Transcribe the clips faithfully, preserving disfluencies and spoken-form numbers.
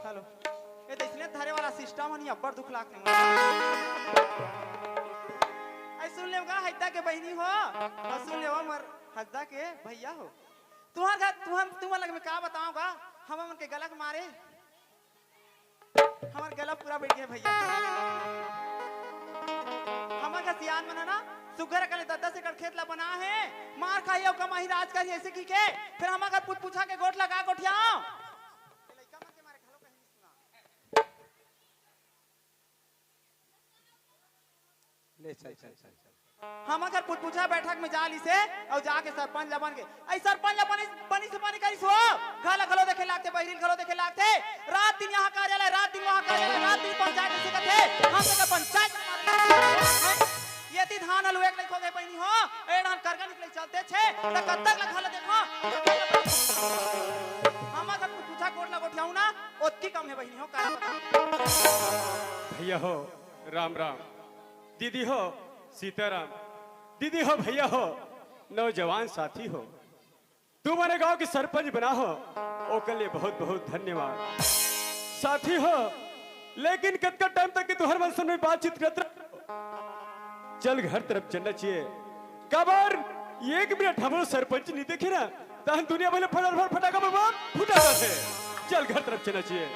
चलो, ये तो इसने धरे वाला सिस्टम हो नहीं, अब्बड़ दुख लागथे मोर। ऐ सुन लेव गा, हइदा के बहिनी हो, अउ सुन लेव मोर हसदा के भइया हो। तुंहर घर, तुंहर, तुंहर लग में का बतावं गा, हमन के गला के मारे, हमर गला पूरा बइठ गे भइया। हमर घर सियान मन ह ना, सुग्घर अकन ले दस दस एकड़ खेत ला बना हे, मार खाही अउ कमाही राज करही अइसे कहिके, फेर हमर घर पुत पूछा के गोठ लगा गोठियावं। ये लइका मन के मारे घलो कहीं नहीं सुना। ले चल, चल, चल, चल। हमर घर पुत पूछा बैठक में जा लिसे अउ जाके सरपंच ला बन गे। अई सरपंच ला बनी, बनी से बनी करिस हो। घर ला घलो देखे लागथे, बहिरी ला घलो देखे लागथे। रात दिन यहाँ कार्यालय, रात दिन वहाँ कार्यालय, रात दिन पंचायत अइसे कथे। हम तो पंचायत ये ती धान ह लुए के लइक हो गे बहिनी हो। ए धान करगा निकले चलते छे, त कब तक ला घर ला देखो। हमर घर पुत पूछा गोठ ला गोठियावं ना, ओतकी कम हे बहिनी हो, का बतावं। भइया हो, राम राम। दीदी हो, सीताराम। दीदी हो, भइया हो, नौजवान साथी हो, तुमन गांव के सरपंच बना हो, ओकर लिए बहुत बहुत धन्यवाद। साथी हो, लेकिन कतका टाइम तक के तुंहर मन संग में बातचीत करत रह, चल घर तरफ चलना चाहिए। काबर एक मिनट हमरो सरपंच नहीं देखे ना, तहन दुनिया भर ले फटाफट फटाका बम बम फूटा जाथे। चल घर तरफ चलना चाहिए।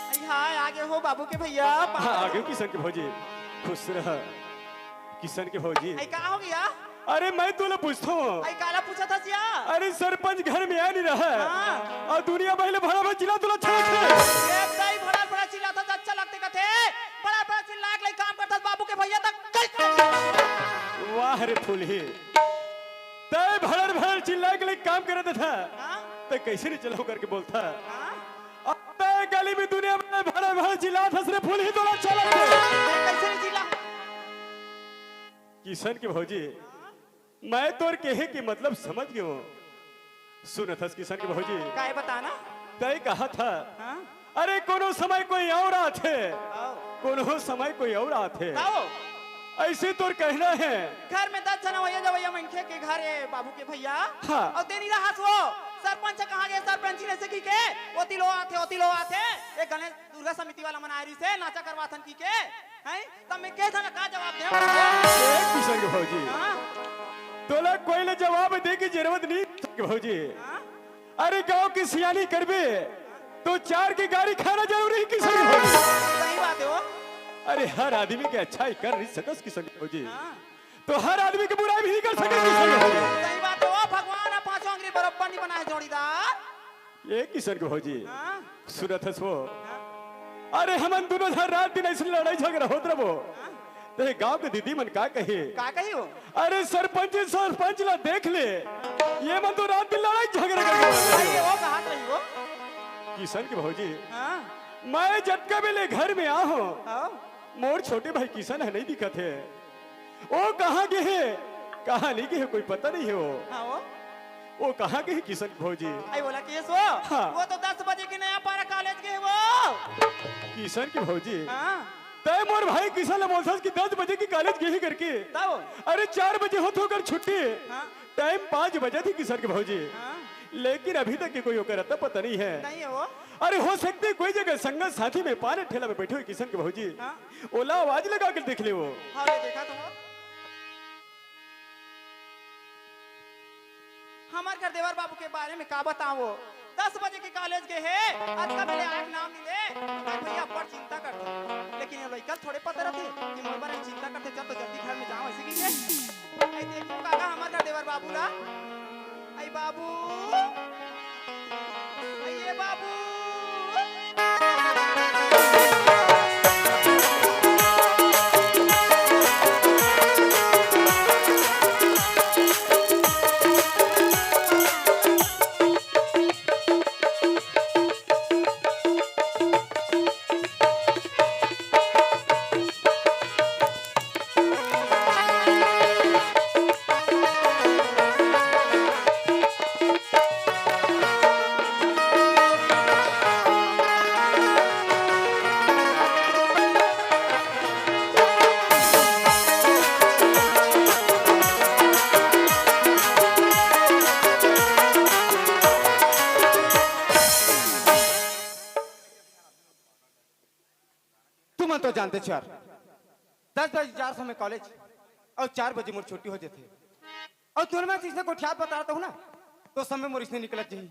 अई हाय, आगे हो बाबू के भइया, हाँ, आगे हो किशन के भौजी, खुश रह। किशन के भौजी। अई का हो गया? अरे मैं तोला पूछथों। अई काला पूछत हस या? अरे सरपंच घर में आय नहीं रहा। हाँ। अउ दुनिया भर ले भड़ा भड़ चिल्ला तोला अच्छा लगथे। ए दाई भड़ा भड़ चिल्लाथस अच्छा लगथे कथे। भड़ा भड़ चिल्लाय के लइक काम करथस बाबू के भइया तक कइसे? वाह रे फूलही। तैं भड़र भड़र चिल्लाय के लइक काम करत हस। हाँ? तैं कइसे नहीं चलाहूं करके बोलथस। हाँ? अब तैं गली में दुनिया में भड़र भड़र चिल्लाथस रे फूलही तोला अच्छा लगथे। कइसे नहीं चिल्लाहूं? किशन के भौजी, हाँ? मैं तोर कहे के मतलब समझ गेंव। सुनत हस किशन के भौजी? काय बता ना? तैं कहत हस, हाँ? अरे कोनो समय कोई अउ आथे, आओ। कोनो समय कोई अउ आथे। आओ। अइसे तोर कहना हे। घर में दस झन अवइया जवइया मनखे के घर ए बाबू के भइया। हाँ। अउ तें नइ रहस वो। सरपंच कहाँ गे, सरपंची नइ सकी के? ओती ले आथे, ओती ले आथे। ए गणेश दुर्गा समिति वाला मन आय रिहिसे, नाचा करवाथन कहिके। हैं? त मैं के झन का जवाब देंव? ए किशन के भौजी। हाँ? तोला कोई ले जवाब दे के जरूरत नहीं, किशन के भौजी। हाँ? अरे गांव के सियानी करबे, त चार के गारी खाना जरूरी हे किशन के भौजी। सही बात हे वो। अरे हर आदमी के अच्छाई कर नहीं सकस किशन के भौजी। हाँ। त हर आदमी के बुराई भी नहीं कर सकस किशन के भौजी। सही बात हे वो, भगवान ह पांचों अंगरी बरोबर नहीं बनाय हे जोड़ीदार। ए किशन के भौजी, हाँ? सुनत हस वो? हाँ? अरे हमन दूनों झन रात दिन अइसे लड़ाई झगरा होत रहिबो। हाँ? त ए गांव के दीदी मन का कही? का कही वो? अरे सरपंच, सरपंच ला देख ले, ये मन तो रात दिन लड़ाई झगरा करके रहथे। अरे वो कहात रही वो? किशन के भौजी, हाँ? मैं जतका बेले घर में आहों, हाँ? मोर छोटे भाई किशन ह नहीं दिखत हे। ओ कहाँ गे हे, कहाँ नहीं गे हे, कोई पता नहीं हे वो। हाँ वो। ओ कहाँ गे हे किशन के भौजी? अई बोला केस वो? हाँ। वो तो दस बजे के नया पारा कॉलेज गे हे वो। किशन के भौजी? हाँ। तैं मोर भाई किशन ल बोलथस कि दस बजे के कॉलेज गे हे करके। तब? अरे चार बजे होत हे ओकर छुट्टी। हाँ। टाइम पाँच बजत हे किशन के भौजी। हाँ। लेकिन अभी तक के कोई ओकर अता पता नहीं हे। नहीं हे वो। अरे हो सकथे कोई जगह संगत साथी में पान ठेला में बइठे होही किशन के भौजी। हाँ। ओला आवाज लगा के देख ले वो। हाँ, ले देखा तो वो। हमर घर देवर बाबू के बारे में का बतावं वो। दस बजे के कॉलेज गे हे, अतका बेले आय के नाम नइ ले। मोर भइया अब्बड़ चिंता करथे। लेकिन ये लइका ल थोड़े पता रहिथे कि मोर बर चिंता करथे, चल तो जल्दी घर में जावं, अइसे कहिथे। अई देखियो काका हमर घर देवर बाबू ला। अई बाबू, अई ए बाबू। तो जानते छर, दस बजे चार सौ में कॉलेज अउ चार बजे मोर छुट्टी हो जाथे। अउ तुरंत मैं इसने गोठियात बता रहा हूँ ना, तो समय मोर इसने निकलत जाही।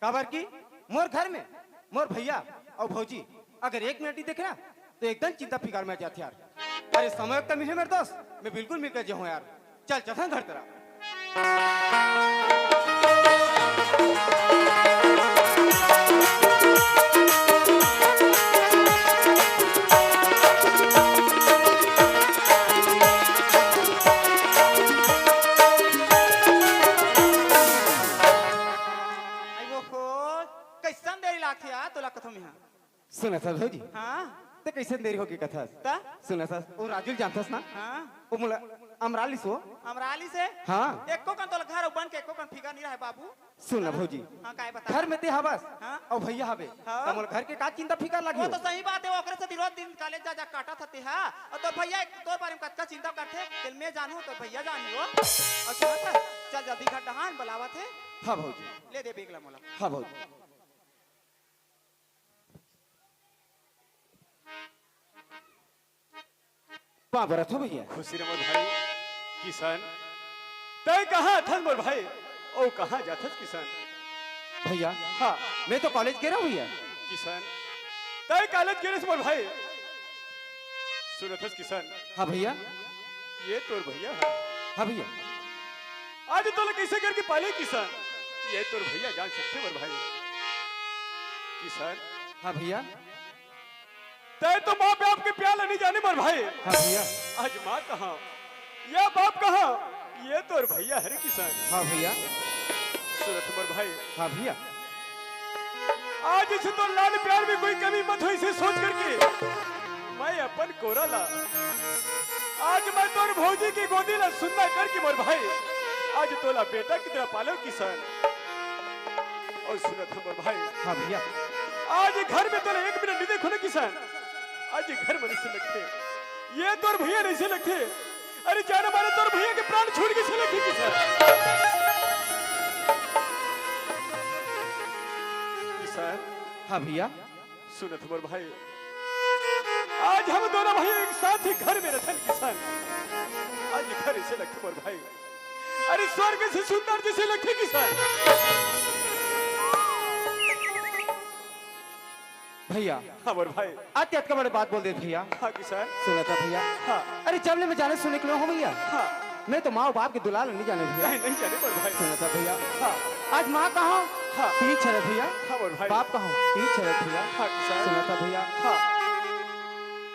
काबर कि मोर घर में मोर भैया अउ भौजी अगर एक मिनट नहीं देखे ना, तो एकदम चिंता फिकर में आ जाथे यार। अरे समय कमी है मेरे दोस्त, मैं बिल्कुल मिल कर जाऊँ यार। चल चल घर तरफ। आई वो हो, कैसन देरी लागथे यार, तोला कथों में हाँ। सुनत हस भौजी? हाँ। ते कैसन देरी होगे कथस? त? सुनत हस, वो राजू ल जानथस ना? हाँ। वो मोला अमरा लिस वो। अमरा लिस हे? हाँ। एको कन तोला घर बन के एको कन फिकर नहीं रहे बाबू। सुन ना भौजी, हाँ, काय बता? घर में ते हवस, हाँ। अउ भैया हवे, हाँ। त मोला घर के का चिंता फिकर वो लागही? तो सही बात है, ओकरे से दिनों दिन कॉलेज जा जा काटत हते, हाँ। अउ तोर भैया तोर बारे में कतका चिंता करथे, तेला मैं जानहूँ, तोर भैया जानही वो। अउ सुनत हस, चल जल्दी घर डहान बुलावत हे। हाँ भौजी। ले दे बेग ला मोला। हाँ भौजी। पाँव परत हों भैया। खुशी रह मोर भाई किशन। तैं कहाँ अथस मोर भाई? अउ कहाँ जाथस किशन? भैया, हाँ। मैं तो कॉलेज गे रहों भैया। किशन, तैं कॉलेज गे रहिस मोर भाई? सुनत हस किशन? हाँ भैया। ये तोर भैया हे। हाँ भैया। आज तोला कैसे करके पाले किशन? ये तोर भैया जान सकथे मोर भाई। किशन। हाँ भैया। तैं तो माँ बाप के प्यार ला नहीं जाने मोर भाई। हाँ भैया। आज माँ कहाँ, या बाप कहाँ, ये तोर भैया हरे किशन। हाँ भैया। सुनत मोर भाई। हाँ भैया। आज इसे तोर लाड प्यार में कोई कमी मत हो, इसे सोच करके मैं अपन कोरा ला, आज मैं तोर भौजी के गोदी ला सुन्ना करके मोर भाई, आज तोला बेटा की तरह पालों किशन। अउ सुनत हस मोर भाई। हाँ भैया। आज घर में तोला एक मिनट नहीं देखों ना किशन, आज घर में नइसे लगथे, ये तोर भैया नइसे लगथे। अरे जाने मारे तोर भैया के प्राण छूट गे से लगथे किशन। किशन। हाँ भैया। सुनत हस मोर भाई, आज हम दोनों भाई एक साथ ही घर में रथन किशन, आज घर अइसे लगथे मोर भाई, अरे स्वर्ग से सुंदर जइसे लगथे किशन। भैया। हाँ मोर भाई। अति अतका बड़े बात बोल दे भैया। हाँ किशन। सुनत हस भैया। हाँ। अरे जब ले मैं जाने सुने के हों भैया। हाँ। मैं तो माँ अउ बाप के दुलार नहीं जाने भैया। नहीं, नहीं जाने मोर भाई। सुनत हस भैया। हाँ। आज माँ कहाँ? हाँ। पीछे रहे भैया। हाँ मोर भाई। बाप कहाँ? पीछे रहे भैया। हाँ किशन। सुनत हस भैया। हाँ।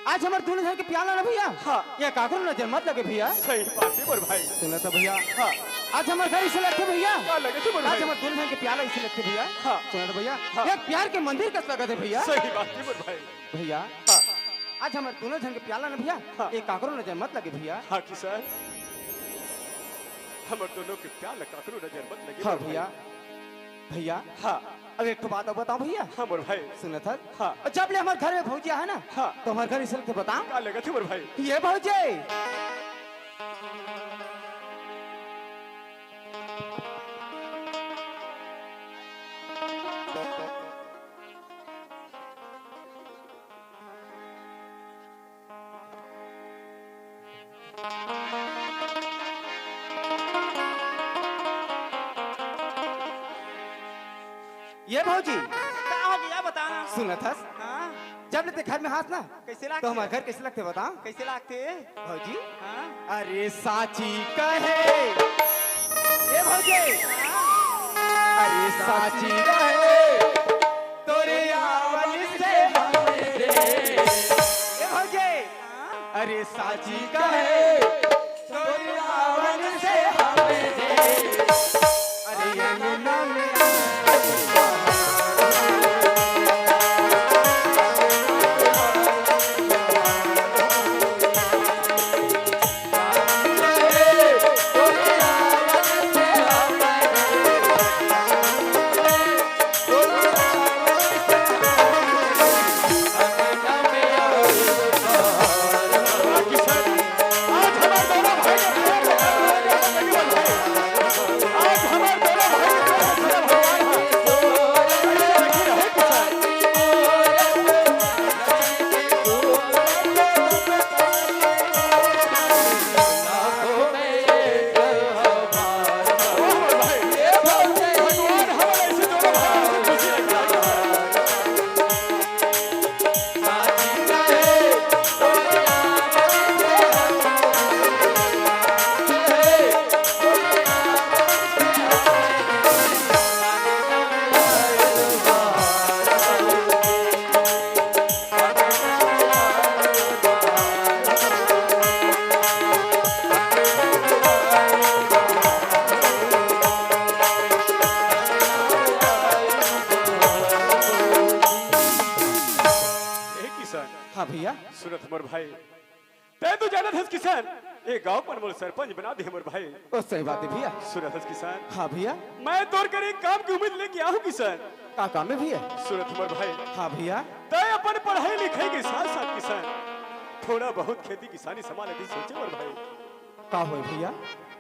आज हमर दूनों झन के प्यार ला ना भैया। हाँ। ये काकरो नजर मत लगे भैया। सही बात हे मोर भाई। सुनत हस भैया। हाँ। आज हमर घर अइसे लगथे भैया। का लगथे मोर आज भाई? हमर दूनों झन के प्यार ला अइसे लगथे भैया। हाँ। सुनत हस भैया। हाँ। ये प्यार के मंदिर कस लगथे भैया। सही बात हे मोर भाई। भैया। हाँ। आज हमर दूनों झन के प्यार ला ना भैया। हाँ। ये काकरो नजर मत लगे भैया। हाँ किशन। हमर दूनों के प्यार ला काकरो नजर मत लगे हाँ मोर भैया। भाई। भैया। हाँ। अब एक ठो बात अउ बताओं भैया। हाँ मोर भाई। सुनत हस? हाँ। अउ जब ले हमर घर में भौजी हे ना, हाँ। तो हमर घर अइसे लगथे बताओं। का लगथे मोर भाई? ये भौजी। ये भौजी। का होगे बता ना। सुनत हस? हाँ। जब ले ते घर में हस ना, कइसे तो लगथे? हमर घर कइसे लगथे बता? कइसे लगथे? भौजी। हाँ। अरे साची कहे। ए भौजी। हाँ। अरे साची कहे। तोरे आवन से हमरे। ए भौजी। हाँ। अरे साची कहे। तोरे आवन से हमरे। अरे अंगना में भैया। सुनत मोर भाई, तैं तो जानत हस किसान, ए गांव पर मोला सरपंच बना दे मोर भाई। ओ सही बात हे भैया। सुनत हस किसान, हाँ भैया। मैं तोर कर एक काम के उम्मीद लेके आहूं किसान। का काम हे भैया? सुनत मोर भाई, हाँ भैया। तैं अपन पढ़ाई लिखाई के साथ साथ किसान, थोड़ा बहुत खेती किसानी संभाले के सोचे मोर भाई। का होय भैया?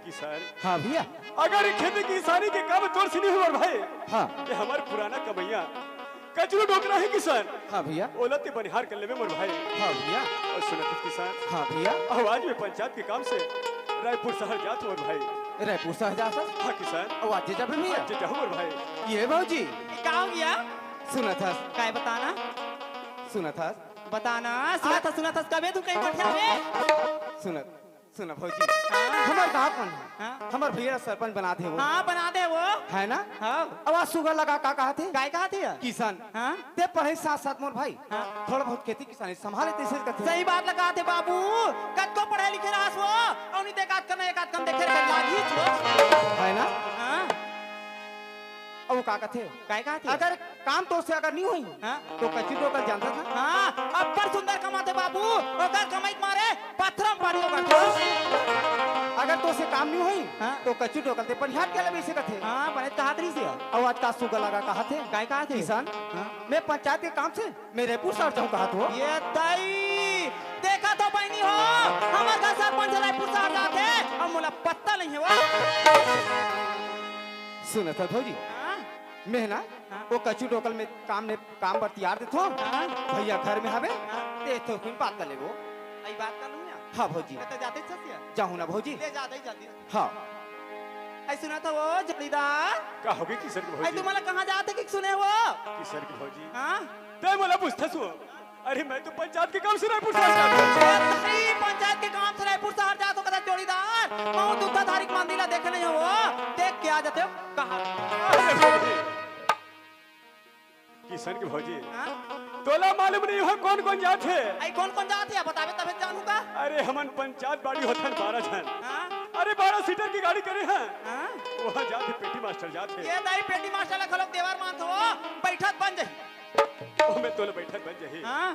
किसान। हाँ भैया। अगर खेती किसानी के काम तोर से नहीं होय भाई, हाँ। त हमर पुराना कमैया कचरू डोकरा हे किसान। हाँ भैया। ओला तैं बनिहार कर लेबे मोर भाई। हाँ भैया। अउ सुनत हस किसान। हाँ भैया। अउ आज मैं पंचायत के काम से रायपुर शहर जात हूँ मोर भाई। रायपुर शहर जात हस? हाँ किसान। अउ आज जाबे भैया? आज जाहूँ मोर भाई। ए भौजी। का हो गया? सुनत हस? काय बताना? सुनत हस? बताना, सुनत हस, सुनत हस, कबे तू कहीं बैठे हवे? सुनत सुन भौजी, हाँ। हमर गाँव कौन हे? हाँ। हमर भैया सरपंच बना दे वो। हाँ, बना दे वो। हे ना? हाँ। अब आज सुगर लगा का कहत हे? काय कहत हे? किसान। हाँ। तैं पढ़े साथ साथ मोर भाई। हाँ। थोड़ा बहुत खेती किसानी संभाले तइसे कथे। सही बात लगा थे बाबू। कतको पढ़े लिखे रहस वो। अउ नहीं ते एक आध कन, एक आध कन देखे रहे लागी वो। हे ना? हाँ। अउ का कथे? काय कहत हे? अगर काम तोर से अगर नहीं होई, हाँ। त कचरू डोकल जानत हस ना? हाँ, अब्बड़ सुंदर कमाथे बाबू, ओकर कमाई के मारे पथरा म पानी ओकर। अगर तोर से काम नहीं होई, हाँ। त कचरू डोकल तैं बनिहार कर लेबे अइसे कथे। हाँ, बने कहत रहिस हे। अउ आज का सुगर लगा कहत हे? काय कहत हे? किसान, हाँ। मैं पंचायत के काम से मैं रायपुर शहर जाहूँ कहत हे वो। ए दाई, देखत हो बहिनी हो, हमर घर सरपंच रायपुर शहर जात हे, अउ मोला पता नहीं हे वो। सुनत हस भौजी, हाँ? मैं ना हाँ। वो कचरू डोकल में काम में काम बर तियार देथों। हाँ। भैया घर में हवे, हाँ। तैं थोकिन बात कर लेबो। अई बात कर लूँ ना? हाँ भौजी। मैं तो जाते छसिया। जाहूँ ना भौजी। ले जा, दई जल्दी। हाँ। अई सुनत हो वो जोड़ीदार? का होगे किशन के भौजी? अई तुमन ला कहाँ जात हे कि सुने वो? किशन के भौजी। हाँ? तैं मोला पूछथस वो? अरे मैं तो पंचायत के काम से रायपुर शहर जात हूँ। अरे पंचायत के काम से रायपुर शहर जात हो कथे जोड़ीदार। महूँ दुखधारी के मंदिर ला देखे नहीं हो वो। देख के आ जाते हो। कहाँ? अरे भौजी। किशन के भौजी, हाँ? तोला मालूम नहीं हो कौन कौन जात हे? अई कौन कौन जात हे? बताबे तभे जानहूँ का। अरे हमन पंचायत बाड़ी होथन बारह झन। हाँ? अरे बारह सीटर के गाड़ी करे हन। हाँ? वहाँ जात हे, पेटी मास्टर जात हे। ए दाई पेटी मास्टर ला घलोक देवर मानथो, बैठत बन जाही। ओमे तोला बैठत बन जाही। हाँ?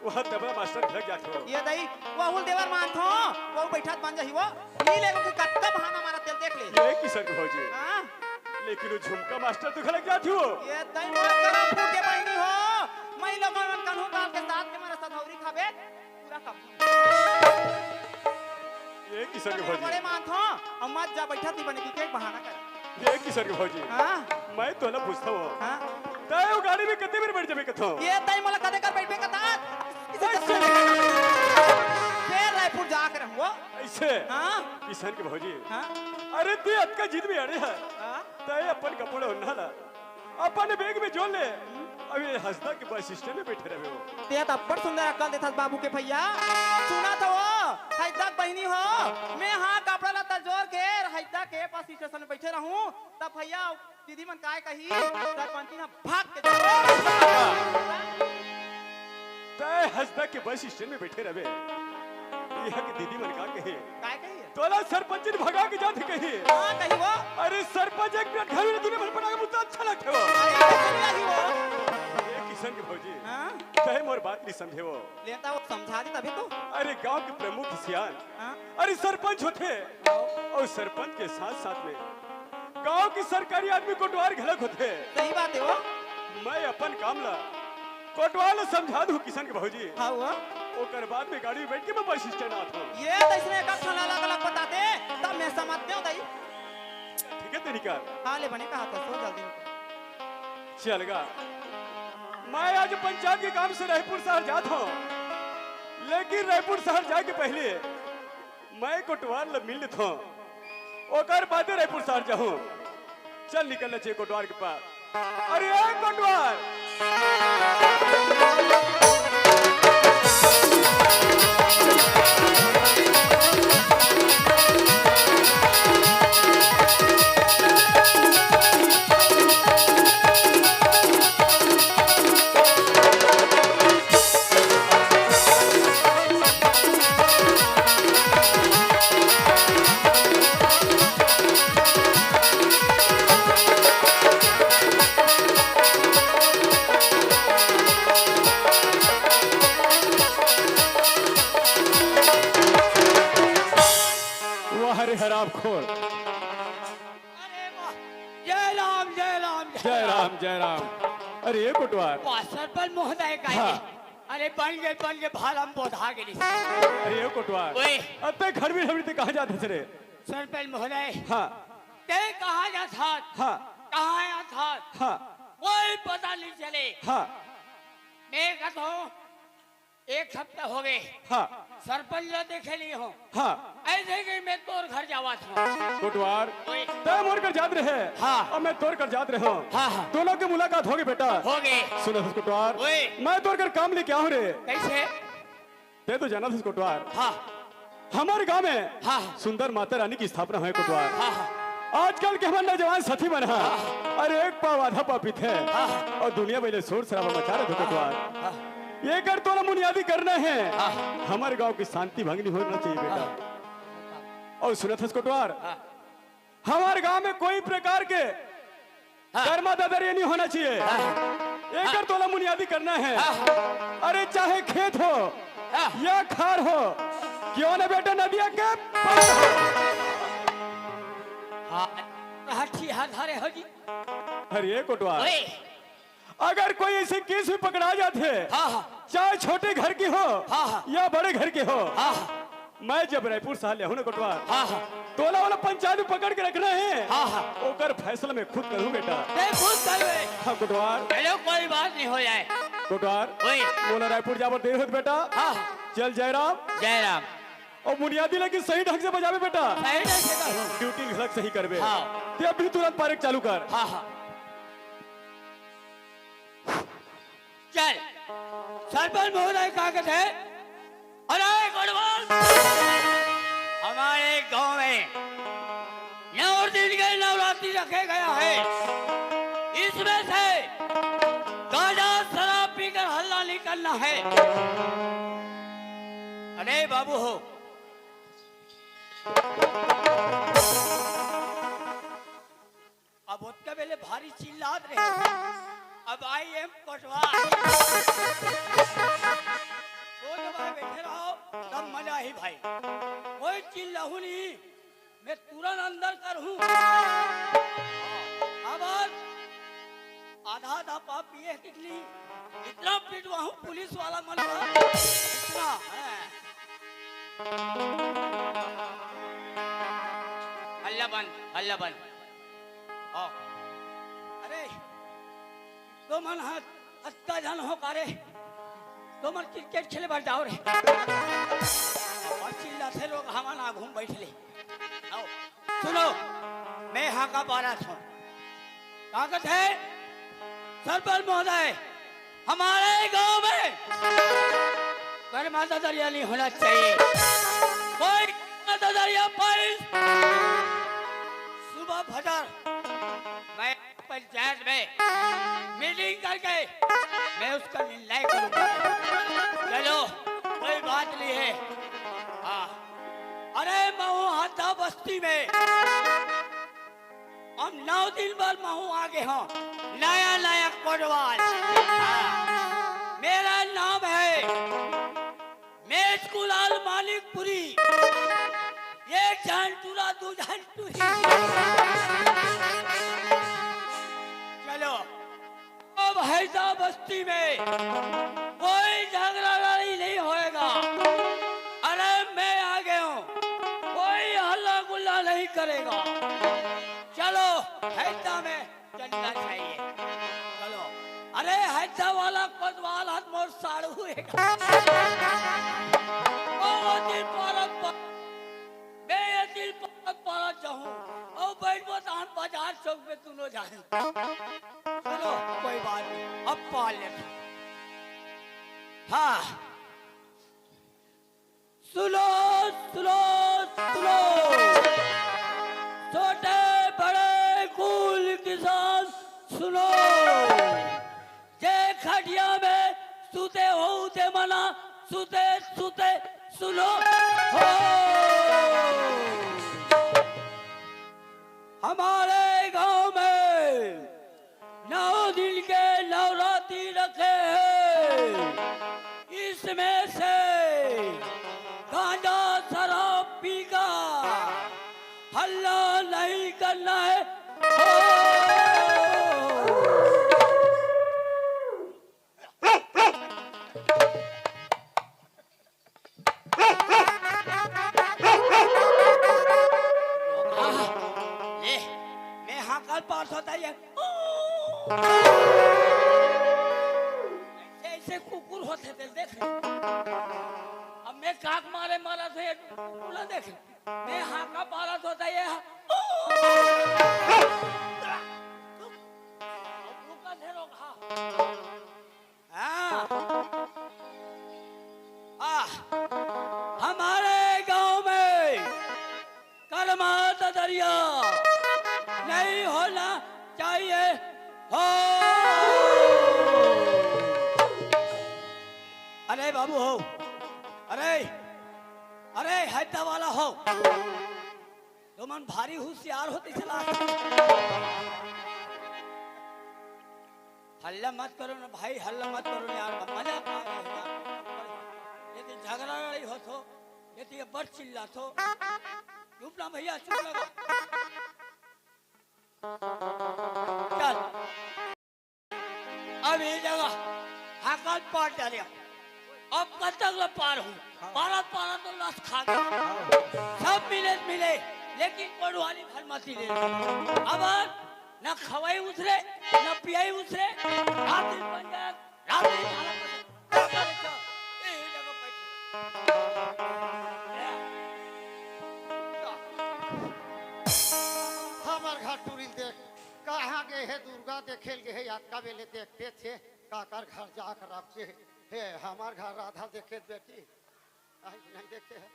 वहाँ तबला मास्टर घलक जात हो। ए दाई, वहू ल देवर मानथो, वहू बैठत बन जाही वो। नी लेगो कि कतका बहाना मारत हे, देख ले। ए किशन के भौजी। हाँ? लेकिन वो झुमका मास्टर तो घलक जात हो। ए दाई, मार करो फूट के बहिनी हो। मैं लोगन मन कन्हू काल के साथ के मारा सधौरी खाबे, पूरा कप। ए किशन के भौजी। बड़े मानथो, अउ मत जा बैठत नहीं बने कि के बहाना कर। ए किशन के भौजी। हाँ? मैं तोला पूछथों। हाँ? तैं वो गाड़ी में कते बेर बैठ जाबे कथो? ए दाई मोला कते कर बैठबे कथा? अइसे। फेर रायपुर जाके रहूँ वो। अइसे? हाँ? किशन के भौजी। हाँ? अरे तैं अतका जिद में अड़े हे। हाँ? तैं अपन कपड़ा ओढ़ना ला, अपन बैग में जोर ले। हम्म। अभी हसदा के बस स्टैंड में बैठे रहे हो। तैं तो अब्बड़ सुंदर अक्कल देथस बाबू के भैया। सुनत हो वो, हसदा के बहिनी हो, मैं हाँ कपड़ा लत्ता जोर के हसदा के बस स्टेशन में बैठे रहूँ, तब भैया दीदी मन काय कही, सरपंची ना भाग के जाओ। तैं हसदा के बस स्टैंड में बैठे रहे। इहाँ के दीदी मन का कही? काय कही? तोला सरपंच ने भगा के जाथे कही। हाँ, कही वो। अरे सरपंच एक मिनट घर में दुनिया भर बना के मुझे अच्छा लगथे वो। अरे, कैसे नहीं लगी वो? ए किशन के भौजी। हाँ? तैं मोर बात नहीं समझे वो। लेता वो समझा दी तभी तो। अरे गांव के प्रमुख सियान। हाँ? अरे सरपंच होथे। अउ सरपंच के साथ साथ में गांव के सरकारी आदमी कोटवार घलक होथे। सही बात हे वो। मैं अपन काम ला कोटवार ला समझा दूं किशन के भौजी। हाँ वो। ओकर बाद में गाड़ी में बैठ के मैं बस स्टैंड आत हूँ। ए तइसने एक ठन अलग-अलग बताते, तब मैं समझते हूँ दाई। ठीक हे तरीका। हाँ ले बने कहा था, सो जल्दी। चल गा। मैं आज पंचायत के काम से रायपुर शहर जात हूँ, लेकिन रायपुर शहर जाए के पहले मैं कोटवार ल मिल लेथों, ओकर बादे रायपुर शहर जाहूं। चल निकल ले कोटवार के पास। अरे ए कोटवार! जय राम, जय राम। अरे ये कोटवार। वाह, सरपंच महोदय का हाँ। है। अरे बन गे, बन गे, भालम बोधा गे। अरे ये कोटवार। ओए। अब तक घर में, घर में ते कहाँ जात हस रे? सरपंच महोदय। हाँ। ते कहाँ जात हस? हाँ। कहाँ आत हस? हाँ। कोई पता नहीं चले। हाँ। मैं कहता हूँ, एक हफ्ता हो गए। हाँ। सरपंच ला देखे नहीं हो। हाँ। ऐसे कि मैं तोर घर जावत हूँ। कोटवार, ओए। तै मोर कर जात रहे। हाँ। और मैं तोर कर जात रहे हूँ। हाँ, हाँ। दोनों की मुलाकात होगी बेटा। हो गए। सुन हस कोटवार, ओए। मैं तोर कर काम लेके आऊँ रे। कैसे? ते तो जाना हस कोटवार। हाँ। हमर गांव में हाँ, हाँ। सुंदर माता रानी की स्थापना होय कोटवार। हाँ, हाँ। आजकल के हमर नौजवान साथी मन ह, हाँ। अरे एक पाव आधा पाव पीथे हाँ, हाँ। और दुनिया भर ले शोर शराबा मचा रहे कोटवार। हाँ, हाँ। ये कर तोला मुनियादी करना है। हाँ, हाँ। हमर गांव की शांति भंग नहीं होना चाहिए बेटा। हाँ। और सुनत हस कोटवार, हाँ। हमर गांव में कोई प्रकार के हाँ। कर्मा ददरिया नहीं होना चाहिए। हाँ। एकर तोला मुनियादी करना है। हाँ। अरे चाहे खेत हो हाँ। या खार हो, क्यों ना बेटा नदिया के पार हो। हाँ, हाँ, ठीक है, धरे हो जी। अरे कोटवार, ओए। अगर कोई ऐसे केस में पकड़ा जाथे, हाँ, हाँ। चाहे छोटे घर की हो हाँ, हाँ। या बड़े घर की हो, हाँ, हाँ। मैं जब रायपुर शहर ले आहूं ना कोटवार, हाँ, हाँ। तोला वाला पंचायत में पकड़ के रखना है, हाँ, हाँ। ओकर फैसला मैं खुद करूं बेटा। ते खुद करबे। हाँ कोटवार। चलो कोई बात नहीं हो जाए। कोटवार, ओए। मोला रायपुर जाबर देर होत बेटा। हाँ, हाँ। चल जयराम। जयराम। और मुनियादी लेकिन सही ढंग से बजाबे बेटा। सही ढंग से करो। ड्यूटी घलक सही करबे। हाँ। ते अभी तुरंत पारेक चालू कर। हाँ, हाँ। चल, सरपंच महोदय का कहते हैं, अरे कोटवार, हमारे गांव में नौ दिन के नवरात्रि रखे गया है, इसमें से गांजा शराब पीकर हल्ला नहीं करना है। अरे बाबू हो, अब ओतका बेले भारी चिल्लात रहे। अब आई एम कोटवार। तो जब आप बैठे रहो, तब मजा ही भाई। कोई चिल्लाहू नहीं, मैं तुरंत अंदर करहूँ। अब आधा आधा पाव पिए कितनी, इतना पिटवाहूँ पुलिस वाला मन का, इतना, हैं। हल्ला बंद, हल्ला बंद। आओ। अरे, तो मन हाथ, अत्ता जन हो का रे? तो मन क्रिकेट खेले बर जाओ रे। और चिल्लाथे लोग, हवा ना घूम बैठ ले। आओ, सुनो, मैं हाँका पारत हूँ। का कहत है, सरपंच महोदय, हमारे गांव में कर्मा ददरिया नहीं होना चाहिए। कोई कर्मा ददरिया पाइस, सुबह फजर मैं पंचायत में मीटिंग करके मैं उसका निर्णय करूंगा। चलो, कोई बात नहीं है। हाँ, अरे महू हद्दा बस्ती में हम नौ दिन बर महू आगे हों, नया नया कोटवार। हाँ, मेरा नाम है मेजकुलाल मानिकपुरी, एक झन टूरा, दू झन टूरी। चलो, अब हैजा बस्ती में कोई झगड़ा लड़ाई नहीं होएगा। अरे, मैं आ गया हूँ, कोई हल्ला गुल्ला नहीं करेगा। चलो, हैजा में चलना चाहिए। चलो। अरे, हैजा वाला कोतवाल हाथ मोर साड़ू है। ओ, वो दिन पारत पर, मैं ये दिन पारत, पारत जाऊं। ओ, बैठ वो धान बाजार चौक पे दोनों जाए। चलो, कोई बात नहीं, अब पाल लेता। हाँ। सुनो, सुनो, सुनो। छोटे बड़े कुल किसान सुनो। जे खटिया में सुते हो, उते मना, सुते, सुते सुनो। हो। हमारे गांव में नौ दिन के नवरात्रि रखे हैं, इसमें से गांजा शराब पीकर हल्ला नहीं करना है। हो। ऐसे, ऐसे कुकुर होथे ते देख ले। अब मैं काक मारे मारा तो ये कुकुर ला देख ले। मैं हाका पारा तो ये हा-, रुका थे, रोक, हाँ। हाँ। आह, हमारे गांव में कर्मा ददरिया नहीं होना चाहिए हो। अरे बाबू हो, अरे, अरे हैदर वाला हो, तुमन भारी होशियार हो, तइसे लाग। हल्ला मत करो ना भाई, हल्ला मत करो ना यार, मजा आ रहा है यार। ये तो झगड़ा लड़ाई हो तो, ये तो ये बड़ चिल्ला तो। चुप ना भैया, चुप लगा। चल, अब ये जगह हाकत पार डाले। अब कतक ला पार हूँ, हाँ। पारा पारा तो लस खा गया। हाँ। सब मिले मिले, लेकिन पड़वाली भर मती ले। अब न खवाई उतरे, न पियाई उतरे। रात दिन पंचायत, रात दिन झाला पसंद। यही जगह बैठ। हमर घर टूरी ल देख, कहाँ गे हे दुर्गा, देखे ल गे हे, अतका बेले देखते थे, काकर घर जाकर अब से, हे, हमर घर राधा देखे बेटी, आई नहीं देखे हे।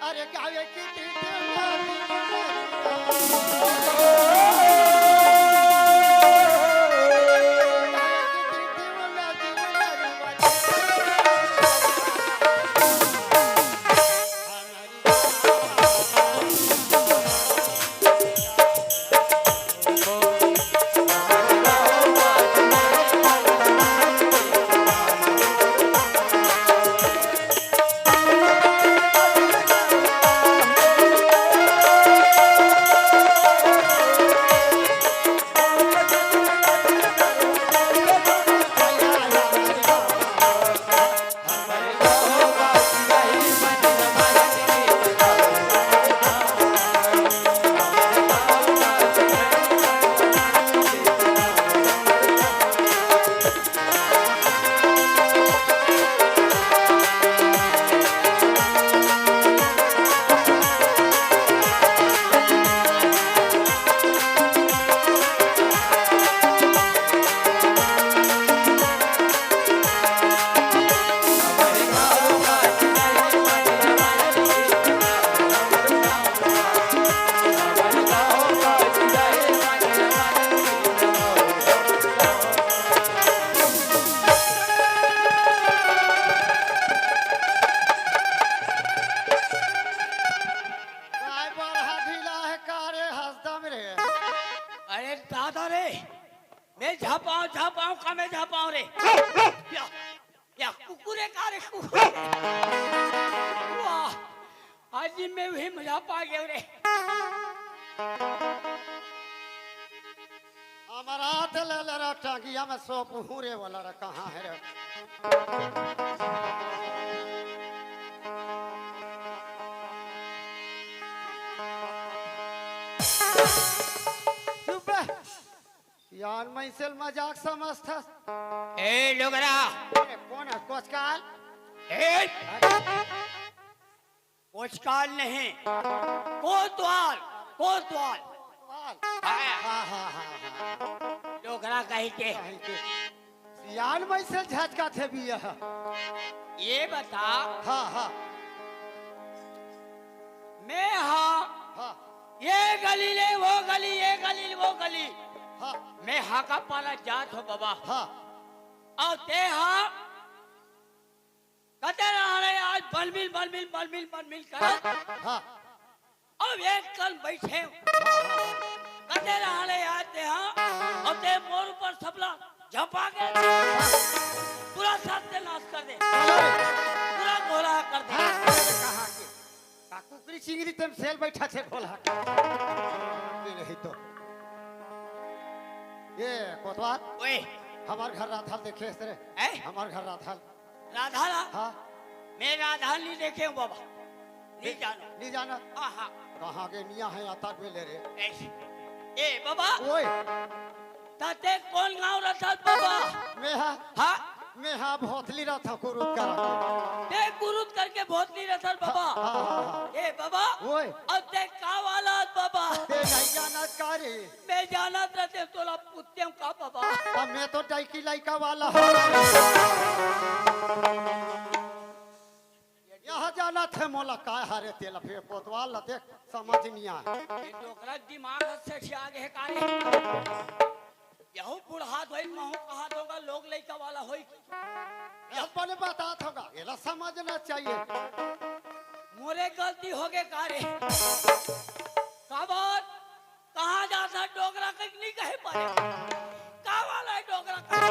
अरे गावे की टीटी वाला जीवन काय बरहा ढीला हे का रे, हंसदम रे? अरे दादा रे, मैं झापांव, झापांव का मैं झापांव रे। या, या कुकुर हे का रे, कुकुर। वाह, आज मैं भी मजा पा गया रे। हमर हाथ ले ले रे, टांगिया में सौंप हूँ रे, वाला रे, कहाँ हे रे? चुप बे। यार, मइसे ल मजाक समझथस? ए, डोकरा। अरे, कोन हे? कोचकाल? ए! कोचकाल नहीं, कोतवाल, कोतवाल। कोतवाल? हाँ। हाँ, हाँ, हाँ, हाँ। डोकरा कहीं के। कहीं के। सियान मइसे झचकाथे बिया। ये बता। हाँ, हाँ। मैं हा। हाँ। ये गली ले वो गली, ये गली ले वो गली। हाँ। मैं हाका पारा जात हों बाबा। हाँ। अउ ते हा कते रहा रे आज बलमिल, बलमिल, बलमिल, बलमिल करत। हाँ। अब एक कन बइठे हंव। कते रहा रे आज ते हा, अउ ते मोर ऊपर सबला झपा के पूरा सत्यानाश कर दे। पूरा गोला कर दे। हाँ, कहाँ के? का कुकरी चिंगरी तेम सेल बइठा थे गोला। ये नहीं तो। ये कोतवाल। ओए। हमर घर राधल देखे हस रे। हैं? हमर घर राधल। राधा ला? हाँ। मैं राधा नहीं देखे हूँ बाबा। नहीं जानो। नहीं जाना? हाँ, हाँ। कहाँ के निया हे अतक बेले रे? ऐसे। ए बाबा। ओए। रथस बाबा। मैं हा, हाँ? मैं हा भोतली रथस कुरुत करा के। ते कुरुत करके भोतली रथस बाबा। हाँ, हाँ, हाँ। ए बाबा, ओए। अब ते का वाला बाबा? ते नहीं जानत का रे? मैं जानत रहते तोला पुत्तियम का बाबा। अब मैं तो डैकी लइका वाला हूँ। यह जानत हे मोला काय हरे तेला फेर कोतवाल ला देख समझ नहीं आए। ये डोकरा दिमाग से छिया गए का रे? यहू बुढ़ा धोई महू कहा दोगा लोग लइका वाला होई। यह बने बात होगा, एला समझना चाहिए। मोरे गलती हो गए का रे? का बात? कहाँ जाता डोकरा कहीं नहीं कहे पाए। का वाला है डोकरा कहीं?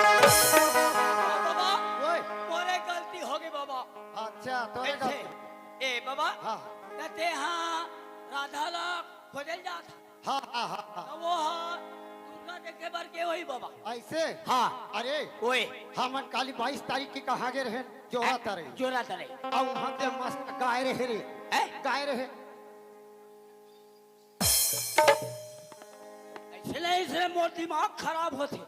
बाबा, ओए। मोरे गलती हो गई बाबा। अच्छा, तोरे ऐसे, गलती। ए बाबा, हाँ। कहते हाँ, राधा ला खोजल जाता। हाँ, हाँ, हाँ, हाँ। तो वो हाँ, दुर्गा देखे बर के वही बाबा। ऐसे? हाँ। अरे, ओए। हमन काली बाईस तारीख के कहाँ गए रहे? जोरा तरे। जोरा तरे। अउ वहाँ के मस्त गाय रहे रे। हैं? गाय रहे। ऐसे नहीं, इसलिए मोर दिमाग खराब होते।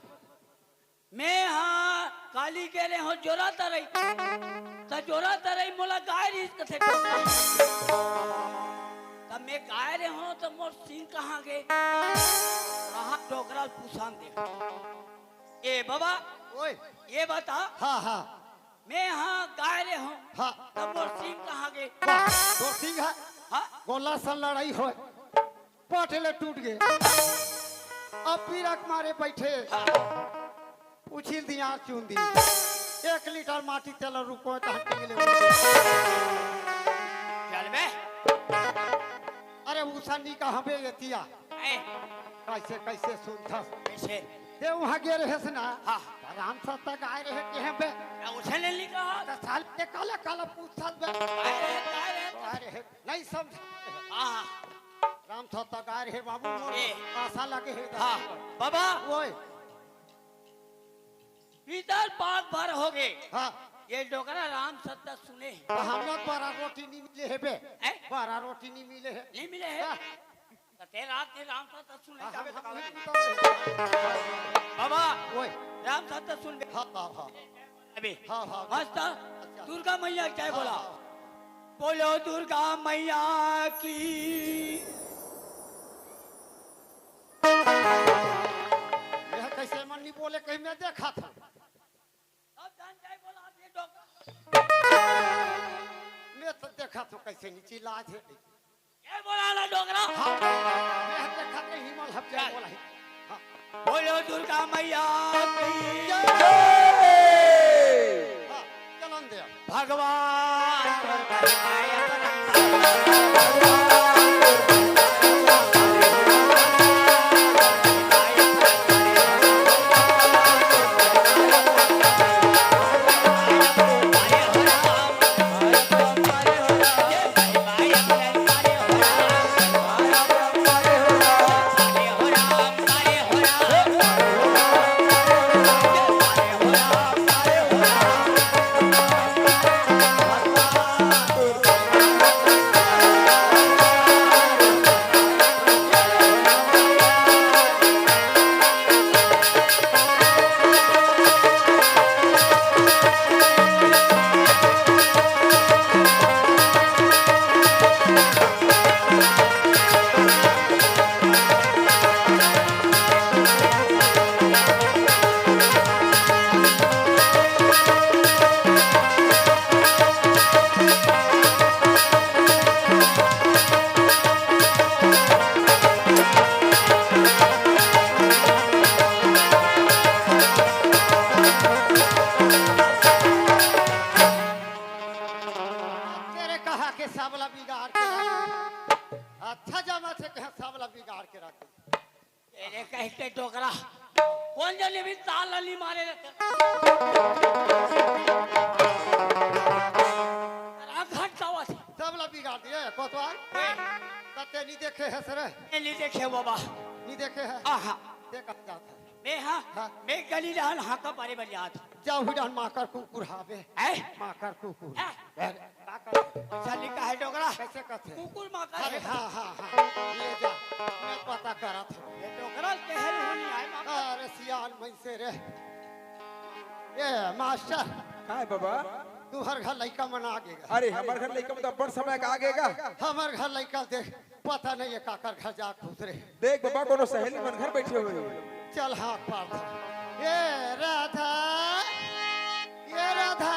मैं हाँ काली कह रहे हो जोरा तरई, तो जोरा तरई मोला गाय रही कथे डोकरा। तब मैं गाय रहे हो तो मोर सिंह कहाँ गए? कहाँ डोकरा पुसान दे। ए बाबा, ओए। ये बता। हाँ, हाँ। मैं हाँ गाय रहे हो। हाँ। तब मोर सिंह कहाँ गए? वाह, तोर सिंह है? हाँ। गोला सन लड़ाई होए। पाटे ले टूट गए। अब पीरा के मारे बैठे। हाँ। उछिल दी आँख चून दी। एक लीटर माटी तेल रुको तहाँ टिंगले। चल बे। अरे उषा नी का हबे ये तिया। ए। कैसे, कैसे सुनथस? कैसे? ते वहाँ गे रहेस ना? हाँ। राम सत्ता गाय रहे के हैं बे। ना उसे ले ली कहा। तो साल के काला, काला पूछथस बे। गाय रहे, गाय रहे। गाय रहे। नहीं समझ। हाँ, हाँ। राम सत्ता गाय रहे बाबू, मोर ए। आशा लगे है। हाँ, बाबा। ओए। भीतर पाक भर हो गए। हाँ। ये डोकरा राम सत्ता सुने। तो हम लोग बड़ा रोटी नहीं मिले है बे। हैं? बड़ा रोटी नहीं मिले है। नहीं मिले है? हाँ। तो ते रात के राम सत्ता सुने हाँ, जावे हाँ, तो हाँ, कावे। हाँ, बाबा, ओए। राम सत्ता सुन बे। हाँ, हाँ, हाँ। अभी। हाँ, हाँ, मस्त। अच्छा। दुर्गा मैया जय बोला। हाँ, हाँ। बोलो दुर्गा मैया की। यह कैसे मन नहीं बोले, कहीं मैं देखा था। सब जान जाए बोला, आप ये डोकरा। मैं तो देखा तो कैसे नहीं चिल्ला थे। ये बोला ना डोकरा। हाँ, मैं देखा तो हिमल हब जाए बोला ही। हाँ। बोलो दुर्गा मैया की जय। हाँ, चलन दे। भगवान तेरे कहा के सबला बिगाड़ के रख। अच्छा जमा थे कहा सबला बिगाड़ के रख। तेरे कह के डोकरा। कौन जनी भी ताल नहीं मारे रहते। तेरा घट जावा थे। सबला बिगाड़ दिए कोतवाल। ए। तब ते नहीं देखे है सर। ये नहीं देखे बाबा। नहीं देखे है। आहा। ते कहाँ जाता है? मैं हाँ, हाँ। मैं गली रहन हाँ का बारे में याद। जाओ ही रहन माकर कुकुर हावे। हैं? माकर कुकुर। हैं? अरे, का कर? अच्छा लिखा है डोकरा। कैसे कहते हैं? कुकुर माकर अरे है। हाँ, हाँ, हाँ। ये जा, मैं पता करा था। ये डोकरा कहल होनी आए माकर। अरे सियान मनसे रे। ए मास्टर, काय बाबा? तुहर घर लइका मन आ गे गा। अरे, हमर घर लइका मन तो अब्बड़ समय के आ गे गा। हमर घर लइका देख, पता नहीं ये काकर घर जा खुसरे। देख बाबा, कोनो सहेली मन घर बइठे होही। चल हाँ, पार धर। ए राधा, ए राधा।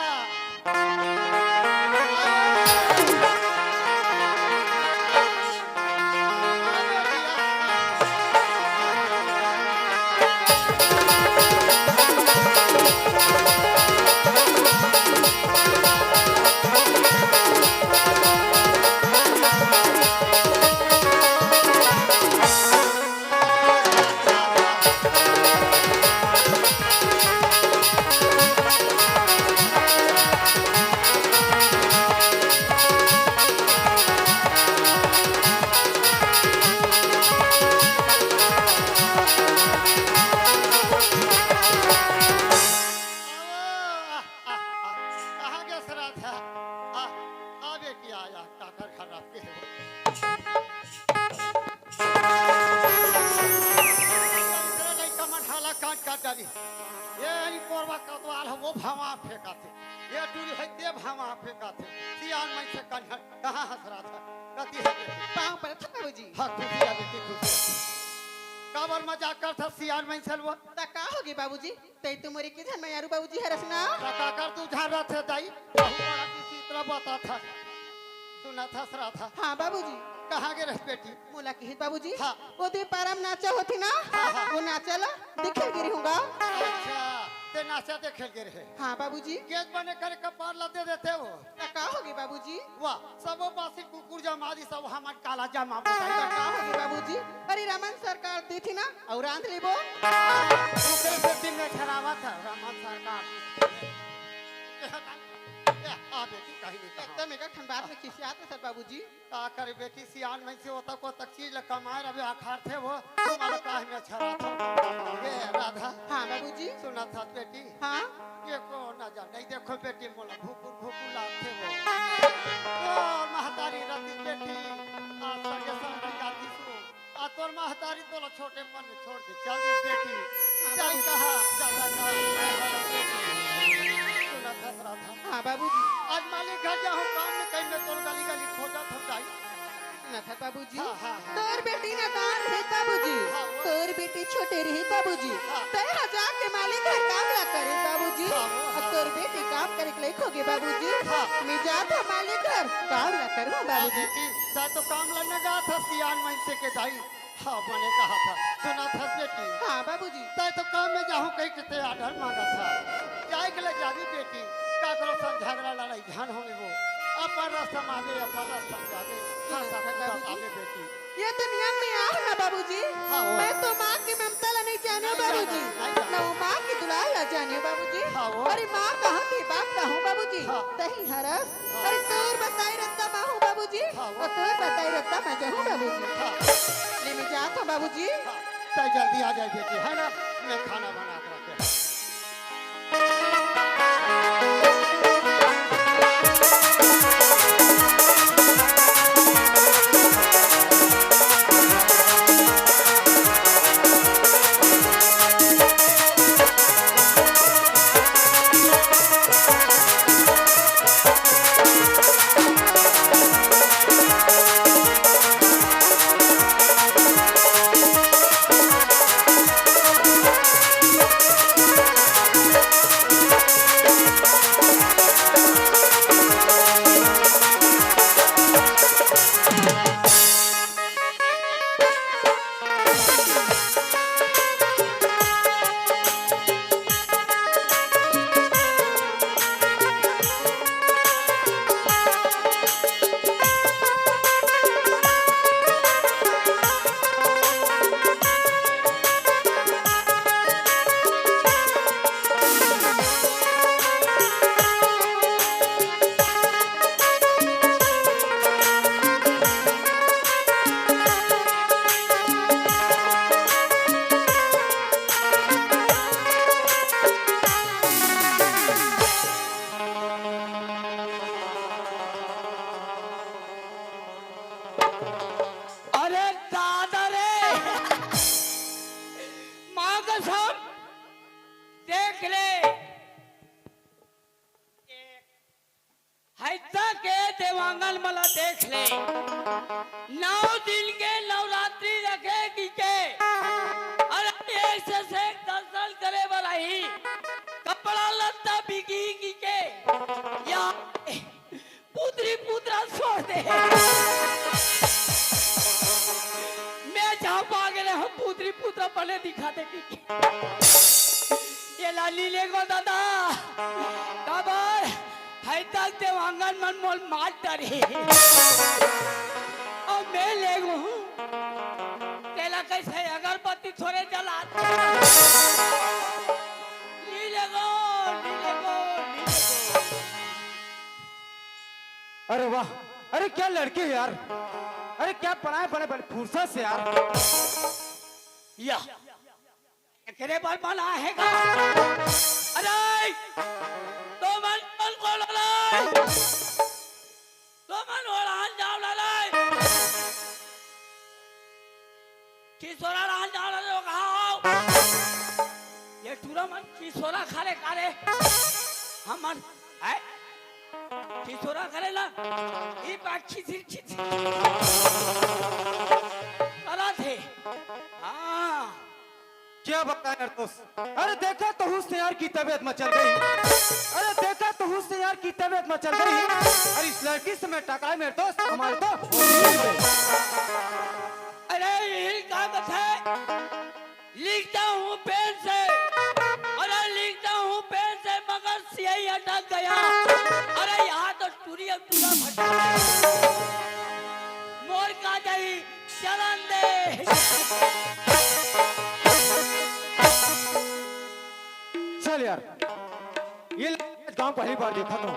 आ, आ, आ, कहाँ गे श्रद्धा? आ, आ बेटी, आ, आ, काकर खराब के हे। दूसरा लइका मन हाला काट काट डारी। ये हरी कोरवा कोतवाल हे, वो भावा फेंकाथे। ये टूरी हे, ते भावा फेंकाथे। सियान मनसे कन्हर, कहाँ हंस रहा था? कति हे बेटी? पाँव परत हँव बाबूजी। हाँ, खुशी हे बेटी, खुशी हे। काबर मजाक करत हस सियान मनसे ल वो? त का होगे बाबूजी? तैं तो मोर एके झन मयारू बाबूजी हरस ना। त काकर तू झन रथे दाई? बहुत बड़ा विचित्र बात हे। सुनत हस राधा? हाँ बाबूजी। कहाँ गे रहे बेटी? मोला किहिस बाबूजी। हाँ। वो दे पारा म नाचा होथे ना, हाँ, हाँ। वो नाचा ला देखे ल गे रेहेंव गा। अच्छा, ते नाचा देखे ल गे रहे। हाँ बाबूजी। गेज बने करे कपार ला दे देथे वो। त का होगे बाबूजी? वाह, सबो बासी कुकुर जमा दिस, सब हमन काला जमा बोला। त का होगे बाबूजी? अरे रमन सरकार देथे ना, अउ रांध लेबो। ओकरे सेती में झरावत हे, रमन सरकार। ए, आ बेटी, कहीं नहीं कहा। एकदम एक ठन बात में खिसियात हस बाबूजी। का करे बेटी, सियान मनसे होता को तक चीज ला कमाए रहे, अखारथे वो, तुम्हारा काहे में झरावत हे? ए, राधा। हाँ बाबूजी। सुनत हस बेटी? हाँ। ये को ना जा, नहीं देखो बेटी, मोला भुकुर भुकुर लागथे वो। तोर महतारी रतिस बेटी, आ संगे संग जातिस वो। आ तोर महतारी तोला छोटेपन में छोड़ के चल दिस बेटी। हाँ, जाई बाबूजी। कहाँ? जा, जा, जा, जा, जा, बेटी। सुनत हस राधा? हाँ, बाबूजी। आज मालिक घर जाहूँ, काम में कहीं में तोर गली गली खोजत हँव जाई। सुनत हस बाबूजी? हाँ, हाँ, हाँ। तोर बेटी नादान रहे बाबूजी। हाँ, वो तोर बेटी छोटे रहे बाबूजी। हाँ। तैं ह जाके मालिक घर काम ला करे बाबूजी। हाँ, वो, हाँ। अउ तोर बेटी काम करे के लइक होगे बाबूजी। हाँ। मैं जात हँव मालिक घर काम ला करहूँ हाँ, बाबूजी। बेटी, तैं तो काम ला नइ जात हस सियान मनसे के दाई। हाँ, बने कहत हस। सुनत हस बेटी? हाँ, बाबूजी। तैं तो काम में जाहूँ कहिके तैं order मांगत हस। जाए के लग जाबे बेटी, काकरो संग झगड़ा लड़ाई झन होवे वो। अपन रस्ता म आबे, अपन रस्ता म जाबे। हाँ, हाँ, सब बाबूजी। आबे बेटी। ये तो नियम में आहे ना बाबूजी। हाँ, वो। मैं तो माँ के ममता ला नइ जानेंव नहीं बाबूजी। जाना, नहीं जाना। ना वो माँ के दुलार ला जानेंव बाबूजी। हाँ, वो। अरे माँ कहाँ थे, बाप कहाँ बाबूजी? हाँ। तहीं हरस। अरे तोर बताए रस्ता म आहूँ बाबूजी, हाँ, वो। अउ तोर बताए रस्ता म जाहूँ बाबूजी। हाँ। ले मैं जात हँव बाबूजी। हाँ, तैं जल्दी आ जाए बेटी, है ना? मैं खाना बना के रखे हँव। आंगन मला देख ले, नौ दिन के नवरात्रि रखे किके, अरे एक से एक दर्शन करे बर आही, कपड़ा लत्ता बिकी किके, या पुत्री पुत्रा छोड़ दे। मैं जहाँ पागे ले हम पुत्री पुत्रा बने दिखा दे कि ये लाली ले गो दादा। काबर है तक देवांगन मन मोल मार डरे। और मैं ले गो तेला कैसे अगरबत्ती थोड़े जला ली ले गो, ली ले गो, ली ले गो। अरे वाह, अरे क्या लड़की है यार, अरे क्या बनाए बने बने फुर्सत से यार। या, एकरे बर बना है का? अरे, तो मन मन को लड़ाई, तो मन ओढ़ान जाओ लड़ाई। किसोरा रहन जाओ रे लोग, आओ। ये टूरा मन किसोरा खा ले, खा ले। हमन, है? किसोरा करे ना? ई बात खिसिर खिसिर करा थे। हाँ। क्या बताएं यार दोस्त? अरे देखा तो हुस्न यार की तबीयत मचल गई। अरे देखा तो हुस्न यार की तबीयत मचल गई। अरे इस लड़की से मैं टकराए मेरे दोस्त, हमारे तो अरे यही का कथा है। लिखता हूँ पेन से, अरे लिखता हूँ पेन से, मगर स्याही अटक गया। अरे यहाँ तो टूरी अब टूरा फटा है। मोर का जाई, चलन दे। चल यार, ये गांव पहली बार देखा था।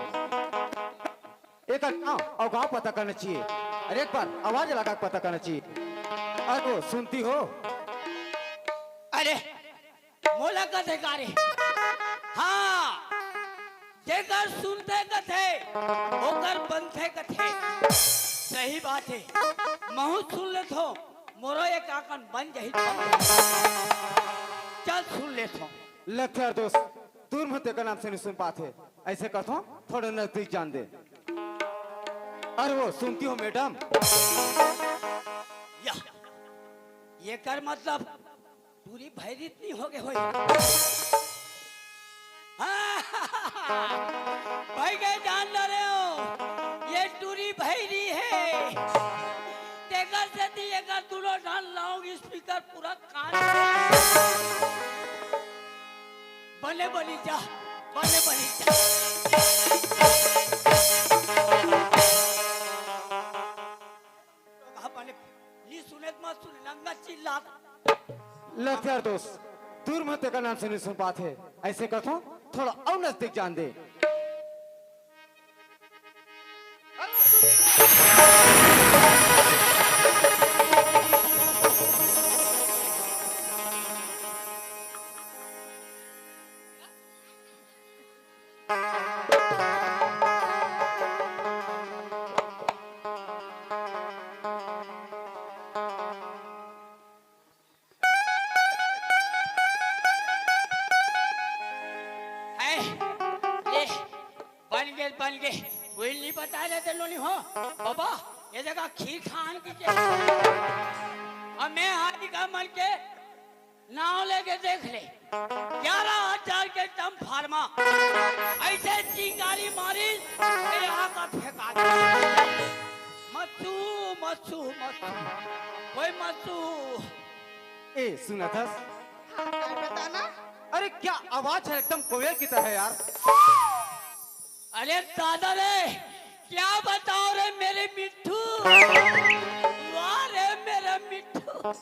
एक गांव और गांव पता करना चाहिए, और एक बार आवाज लगा के पता करना चाहिए। और वो सुनती हो? अरे, मोला कथे का रे? हाँ, जेकर सुनथे कथे, ओकर बनथे कथे। सही बात है, महूँ सुन लेथों, मोरो एक आकन बन जाही, बन जाही। चल सुन लेथों। लखर दोस्त, दूर में तेकर नाम से नहीं सुन पाते, ऐसे करथों, थोड़ा नजदीक जान दे। अरे वो सुनती हो मैडम? या, ये कर मतलब टूरी भैरी इतनी हो गए होई। हाँ, भाई के जान न रहे हो, ये टूरी भैरी है। तेकर से ती एकर दूनो ढाल लाउड स्पीकर पूरा कान बने बनी जा, बने बनी जा। हाँ, बने नी सुने त मत सुन, लंगा चिल्ला। लखर दोस्त, दूर में तेकर नाम से नहीं सुन पाते। ऐसे करथों, थोड़ा और नजदीक जान दे। है, ले, बन गे, बन गे। कोई नहीं बताए रहते नोनी हो। बाबा, ये जगह खीर खान की के। अब मैं हाथी का मन के नाव लेके देख ले। ग्यारह हजार के टम फार्मा। ऐसे चिंगारी मारी, ये यहाँ का फेंका दे। मत छू, मत छू, मत छू। कोई मत छू। ए, सुना था? हाँ, काय बताना? अरे, क्या आवाज है, एकदम कोयल की तरह यार। अरे दादा रे, क्या बताओ रे मेरे मिट्ठू, वाह रे मेरा मिट्ठू।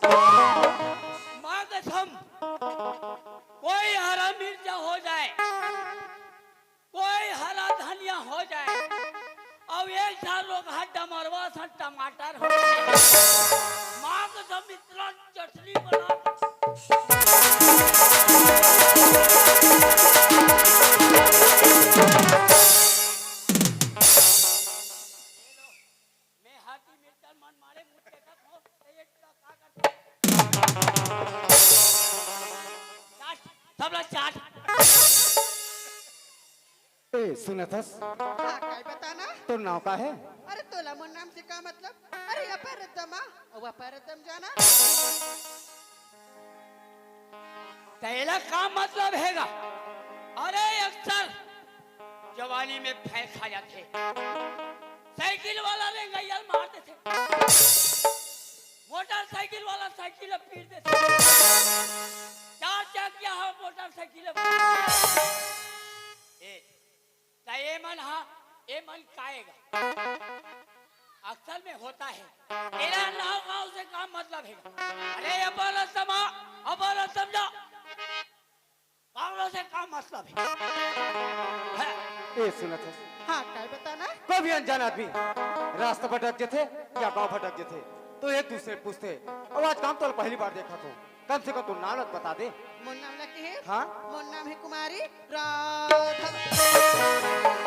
माँ कसम, कोई हरा मिर्चा हो जाए, कोई हरा धनिया हो जाए, अउ एक झन रोगहा डमरवा सन टमाटर हो जाए। माँ कसम, इतना चटनी बना। मैं हाथी मिर्चन मन मारे मुझे देखत हो, तो ये का, का करते? चाट, सबला चाट। ए, सुनत हस? हाँ, काय बताना? तोर नाव का हे? अरे, का मतलब? अरे, ये परदमा, वो परदम जाना। तेला का मतलब हेगा? अरे, अक्सर जवानी में फैंस आ जाथे। साइकिल वाला रेंगइया ल मार देथे, मोटरसाइकिल वाला साइकिल ल पीट देथे, चार चकिया ह मोटरसाइकिल ल पीट देथे। ए, त ए मन ह, ए मन काएगा? अक्सर में होता है। तेरा नाव गाँव से का मतलब है? अरे, अबर समझा, अबर समझा। पावलो से का मतलब है? हैं? ए, सुनत हस? हाँ, काय बताना? कोई भी अनजान आदमी रास्ता भटक जथे या गांव भटक जथे, तो एक दूसरे पूछथे। अउ आज काम तो पहली बार देखत हों, कम से कम तो नाम ल बता दे। मोर नाम ल के हे? हाँ? मोर नाम हे कुमारी राधा।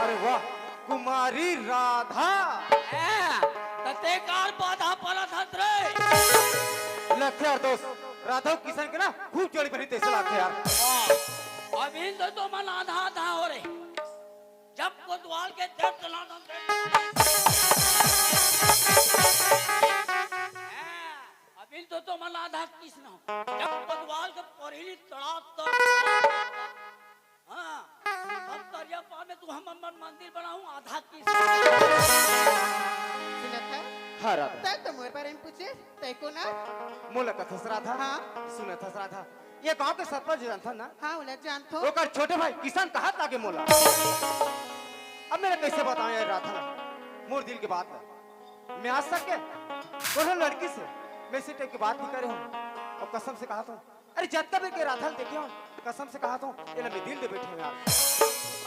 अरे वाह, कुमारी राधा। हैं? त ते कार बाधा परत हस रे? लगथे यार दोस्त, राधा अउ किशन के ना खूब जोड़ी बनी तइसे लागथे यार। हाँ, अभी तो तुमन आधा आधा हो रहे। जब कोतवाल के दर्द ना दे। हाँ, अभी तो तुमन आधा किस ना हो। जब कोतवाल के पढ़ी तड़ा तो। हाँ, अब करिया पा में तू हम मन मंदिर बनाऊं, आधा किस। सुनत हस? हाँ, राधा। तै तो मोर बारे में पूछे, तै कोन अस? मोला कथस राधा? हाँ। सुनत हस राधा, ये गांव के सरपंच जानथन ना? हाँ, ओला जानथों। ओकर छोटे भाई किशन कहत लागे मोला। अब मैं कइसे बतावं यार राधा ला मोर दिल के बात ला। मैं आज तक के कोनो लड़की से मैं इसी टाइप के बात नइ करे हों। अउ कसम से कहत हों, अरे जतका बेर के राधा ल देखे हों, कसम से कहत हों, एला मैं दिल दे बइठे हों यार।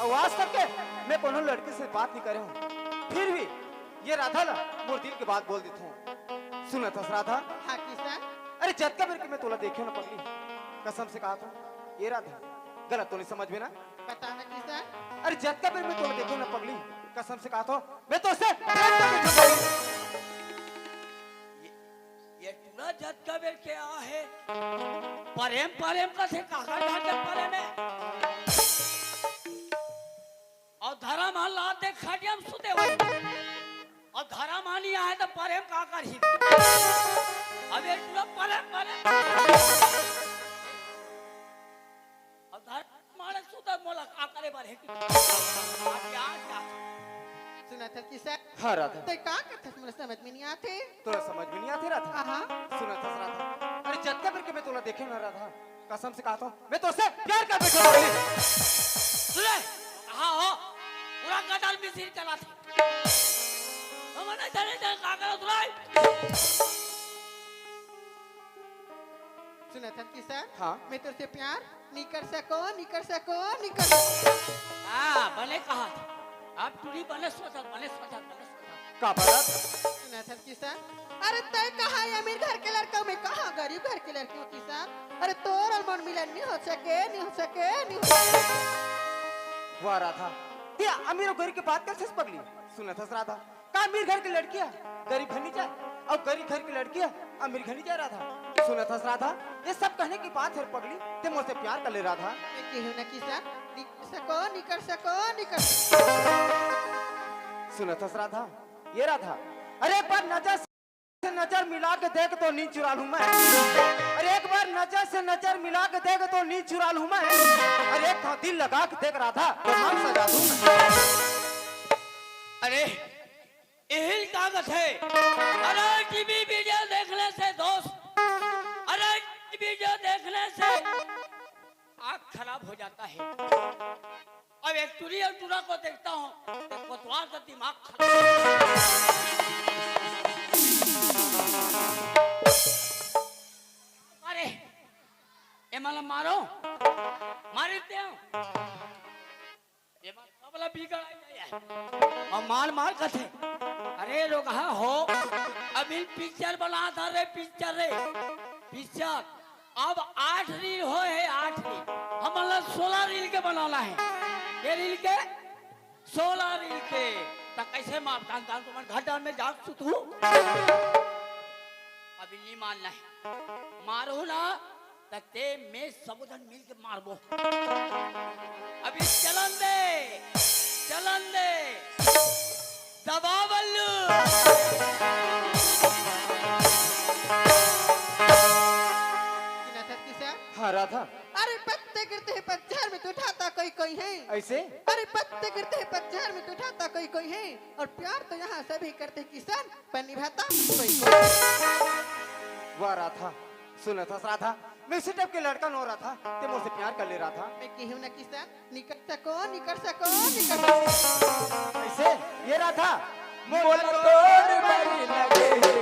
अउ आज तक के मैं कोनो लड़की से बात नइ करे हों, फिर भी ये राधा ला मोर दिल के बात बोल देथों। सुनत हस राधा? हाँ किशन। अरे जतका बेर के मैं तोला देखे हों ना पगली, कसम से कहत हों, ये राधा गलत तो नइ समझबे ना? बता ना किशन। अरे जतका बेर मैं तोला देखे हों ना पगली, कसम से कहत हों, मैं तोसे प्रेम कर बइठे हों। ये, ये टूरा जतका बेर के आ हे, परेम परेम कथे, काकर घर के परेम हे? अउ धरम ह लात दे खटिया म सुते होही। अउ धरम ह नइ आए त परेम का करही? अब ये टूरा परेम परेम। अउ धरम मारे सुते मोला का करे बर हे कि? अब यार का? सुनत हस किशन? हाँ राधा। तै का कथस मोला समझ में नइ आथे। तोला समझ में नइ आथे राधा? हाँ, हाँ। सुनत हस राधा, अरे जतका बेर के मैं तोला देखे हों ना राधा, कसम से कहत हों, मैं तोसे प्यार कर बइठे हों। सुने, कहाँ हो? पूरा गटर मिसिर चलाथे। हमन नइ जाने का करत रहे। सुनत हस किशन? हाँ। मैं तोसे प्यार नइ कर सकों, नइ कर सकों, नइ कर सकों। हाँ, बने कहत। अब टूरी बने सोचत, बने सोचत, बने सोचत। का बात? सुनत हस किशन? अरे तै कहाँ अमीर घर के लड़का, मैं कहाँ गरीब घर के लड़की हों किशन? अरे तोर अउ मोर मिलन नइ हो सके, नइ हो सके, नइ हो सके। वाह राधा, तैं अमीर अउ गरीब के बात करथस पगली। सुनत हस राधा, का अमीर घर के लड़की ह गरीब घर नइ जाय, अउ गरीब घर के लड़की ह अमीर घर नइ जाय राधा। सुनत हस राधा, ये सब कहने की बात हे पगली, तैं मोसे प्यार कर ले राधा। मैं केहेंव ना किशन, नइ कर सकों, नइ कर सकों, नइ कर सकों। सुनत हस राधा, ये राधा, अरे एक बार नजर से नजर मिला के देख तो नींद चुरा लूं मैं। अरे एक बार नजर से नजर मिला के देख तो नींद चुरा लूं मैं। अरे एक घाव दिल लगा के देख राधा, तो नाम सजा दूं मैं। अरे एहिल का कथे? अरे टीवी वीडियो देखने से दोस्त, अरे टीवी वीडियो देखने से आँख खराब हो जाता है। अब एक टूरी अउ टूरा को देखता हूँ तो कोतवाल का दिमाग खराब। अरे, ए मला मारो, मारी दे। ये बात सबला बिगड़ आई है। अउ मार मार कथे। अरे रोगहा हो, अभी पिक्चर बनात हस रे, पिक्चर रे, पिक्चर। अब आठ रील होय हे, आठ रील। हमन ला सोलह रील के बनाना हे। के रील के? सोलह रील के। त कइसे मार? दान दान तुमन घर डाल में जाग सुतहू। अभी नइ मानना हे। मारहू ना, त तैं मैं सबो झन मिल के मारबो। अभी चलन दे, चलन दे। दबा बल्लू। कोई है। ऐसे? अरे, पत्ते गिरते हैं पतझड़ में तो उठाता कोई कोई है, और प्यार तो यहाँ सभी करते हैं किसान, पर निभाता कोई कोई। वाह राधा, सुनत हस राधा, मैं इसी टाइप के लड़का नोहंव राधा, तैं मोर से प्यार कर ले राधा। मैं केहेंव ना किसान, निकर सकों, निकर सकों, निकर सकों। ऐसे? ये राधा, मोला तोर बड़ी लगे हे।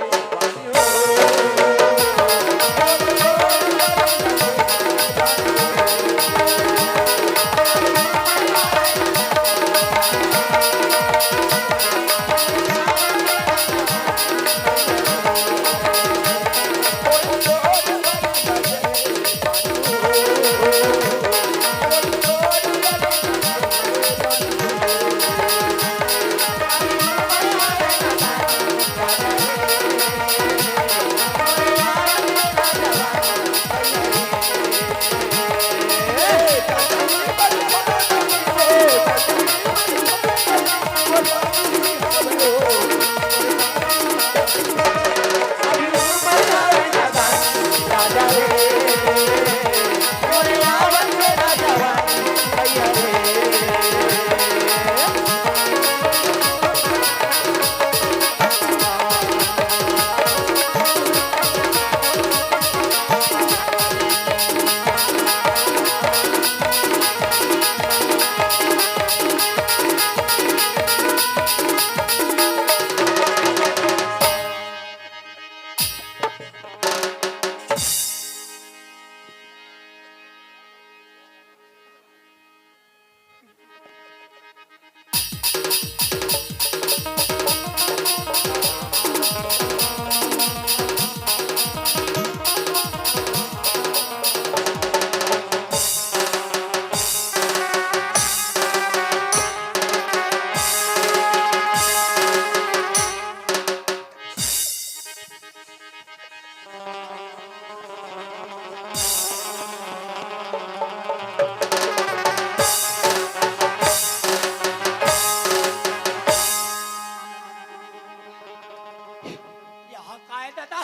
यहाँ का हे दादा?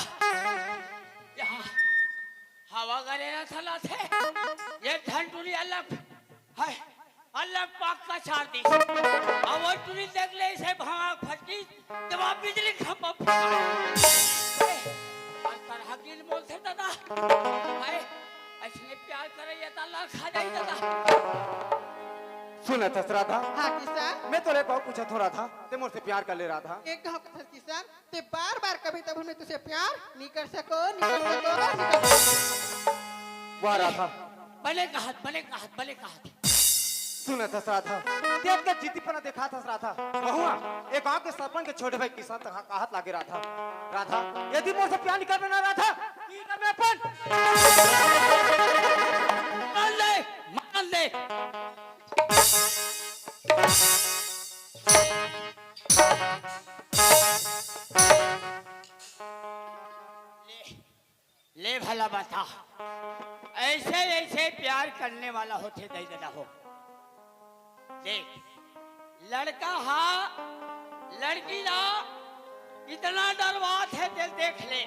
यहाँ हवा गरेरा चलत हे। ये ठन टुरी अलग हे, अलग पाक का चार दिस। अब वो टुरी देख ले, इसे भाग फटकी, जब आप बिजली खंभा फुटा। ए, अंतर हकील बोलते दादा। हाय, ऐसने प्यार करे ये तो अल्लाह खा जाई दादा। सुनत हस राधा? हाँ किसान। मैं तोरे पाँव पूछत हँव राधा, तैं मोर से प्यार कर ले राधा। एक गाँव का था किसान, तैं बार बार कबे तभो मैं तुझसे प्यार नइ कर सकों, नइ कर सकों, नइ कर सकों। वाह राधा। बने कहत, बने कहत, बने कहत। सुनत हस राधा, तैं अतका जिद्दीपना देखात हस राधा। महुआ, ए गाँव के सरपंच के छोटे भाई किसान तक कहत लागे राधा। राधा, यदि मोर से प्यार नइ करबे ना राधा, नइ करबे अपन। मान ले, मान ले। ले, ले भला बता, ऐसे, ऐसे प्यार करने वाला होथे दई दादा हो। देख, लड़का हा, लड़की ला इतना डरवाथे, तेला देख ले।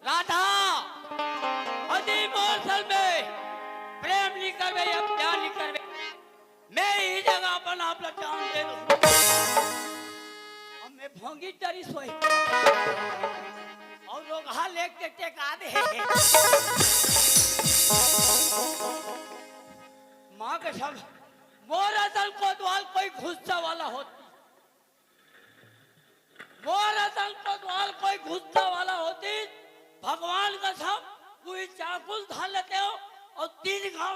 राधा, यदि मोर संग में प्रेम नइ करबे या प्यार नइ करबे, मैं इही जगह अपन आप ला जान दे दूँ। अब मैं भोंगी डरिस होही। अउ रोगहा लेके टेका दे। माँ कसम, मोर असन कोतवाल कोई गुस्सा वाला होत मोर असन कोतवाल कोई गुस्सा वाला होतिस, भगवान कसम, उही चाकू ल धर लेतेंव अउ तीन घांव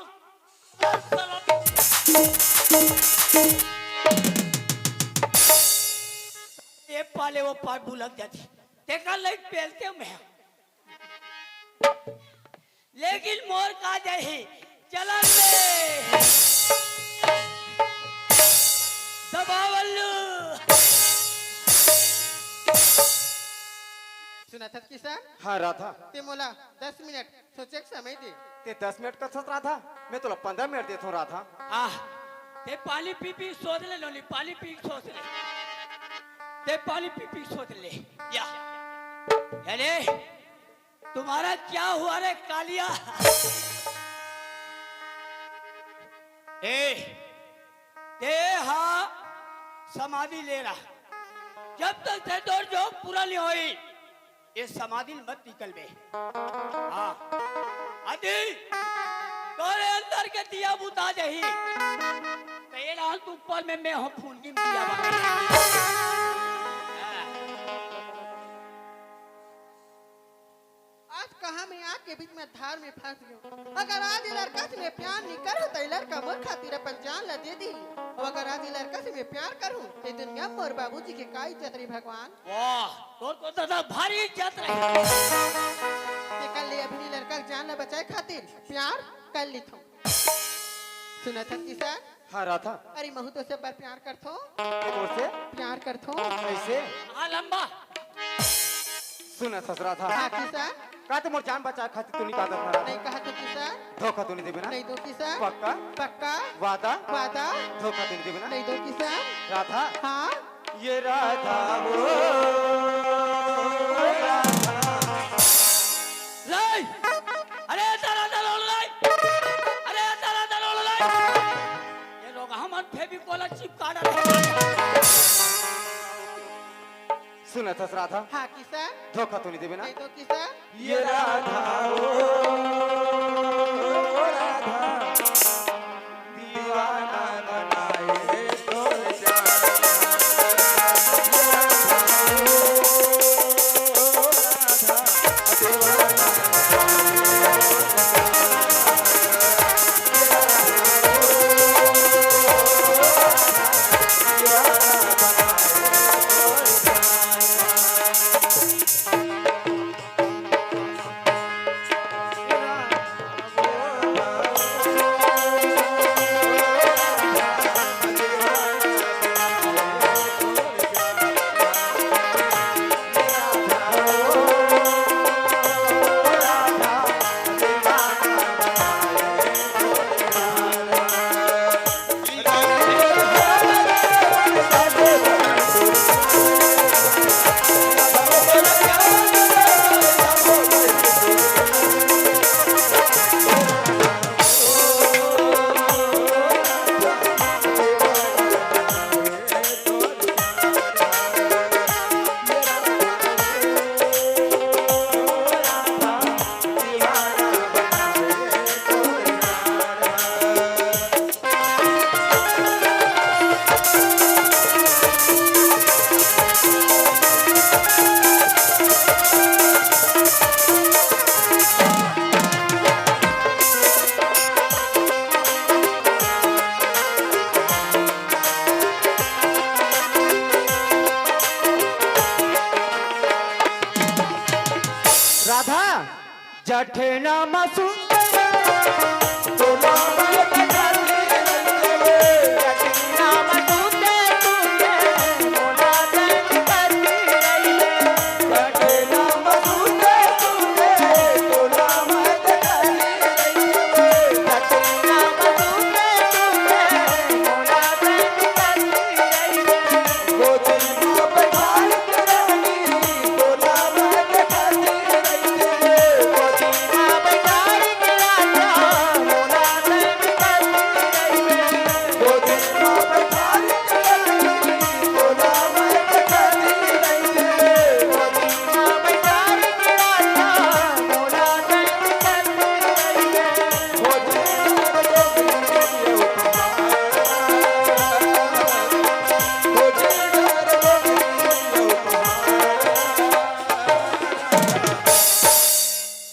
ए पार ले ओ पार बुलक जातिस। तेकर लइक पेलतेंव मैं। लेकिन मोर का जाही, चलन दे। दबावल्लू। सुनत हस किसान? हाँ, राधा। तैं मोला दस मिनट सोचे के समय दे। तैं दस मिनट कथस राधा, मैं तोला पंद्रह मिनट देथंव राधा। आह, तैं पानी पी पी सोच ले नोनी, पानी पी के सोच ले। तैं पानी पी पी के सोच ले। या। अरे, तुम्हारा क्या हुआ रे कालिया? ए, ते हा समाधि ले रहा। जब तक ते तोर जोग पूरा नहीं होई, ये समाधि ले मत निकलबे। हाँ। अदी, तोरे अंदर के दिया बुता जाही। तो ये रहन तू ऊपर में, मैं हूँ फूंकी में दिया बारे। हाँ। आज कहाँ मैं आग के बीच में धार में फंस गयो। अगर आज ये लड़का से मैं प्यार नहीं करूँ तो ये लड़का मोर खातिर अपन जान ला दे दी। और अगर आज ये लड़का से मैं प्यार करूँ तो ये दुनिया में मोर बाबूजी के का इज्जत रही भगवान। वाह, तोर तो दादा भारी इज्जत रही। ते कर ले अभी ये लड़का के जान ला बचाए खातिर प्यार कर लेथों। सुनत हस किसान? हाँ राधा। अरे महूँ तो से बर प्यार करथों। ते मोर से? प्यार करथों। कैसे? हाँ लंबा। सुनत हस राधा। हाँ किसान। का ते मोर जान बचाए खातिर तू नहीं कहत हस राधा? नहीं कहत हस किसान। धोखा तो नहीं देबे ना? नहीं दो किसान। पक्का? पक्का। वादा? वादा। धोखा तो नहीं देबे ना? नहीं दो किसान। राधा। हाँ। ये राधा वो राधा। लाई। अरे तारा दलोल लाई। अरे तारा दलोल लाई। ये लोग हमन फेविकोल चिपका डाले। सुनत हस राधा? हाँ किसान। धोखा तो नहीं देबे ना? नहीं दो किसान। ये राधा ओ राधा, दीवाना बनाए तो जान। ये राधा ओ राधा, दीवाना बनाए तो जान। राधा, जठे नाम सुंदर।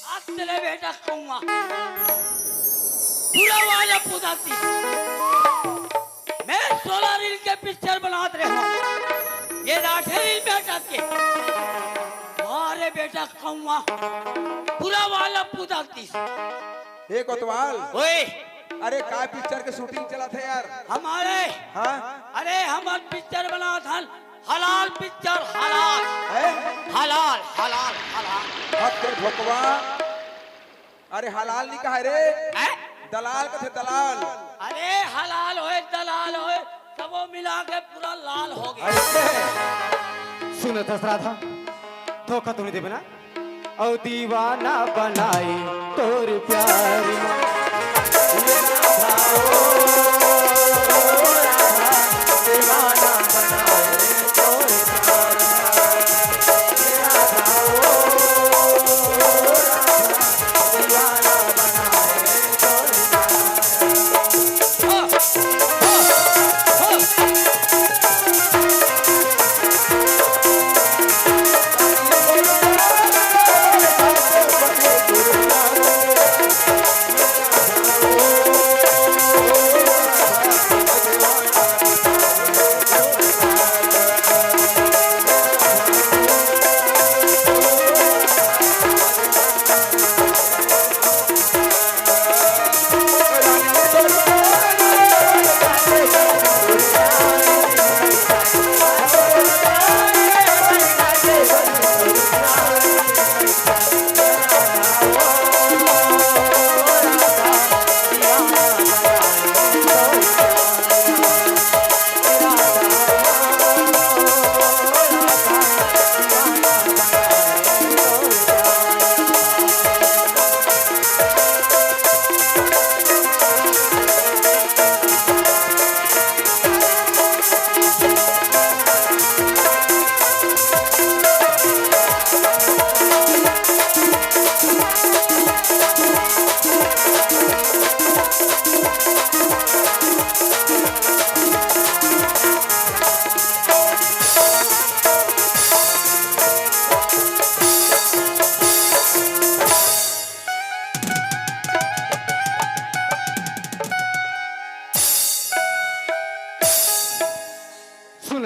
आज चले बेटा कौआ। पूरा वाला पूजा की। मैं सोलह रील के पिक्चर बनात रहे हूँ। ये राठे रील बेटा के। अरे बेटा कौआ। पूरा वाला पूजा की। हे कोतवाल। ओए। अरे का पिक्चर के शूटिंग चलत हे यार? हमारे। हाँ? अरे हमन पिक्चर बनात हन। हलाल पिक्चर, हलाल। हैं? हलाल, हलाल, हलाल। हद कर भोकवा। अरे हलाल नहीं कहा रे। हैं? दलाल कथे दलाल। अरे हलाल होए, दलाल होए, सबो मिला के पूरा लाल हो गया। ऐसे है। सुनत हस राधा, धोखा तो नहीं देबे ना? औ दीवाना बनाई तोर प्यार मा। ये राधा ओ।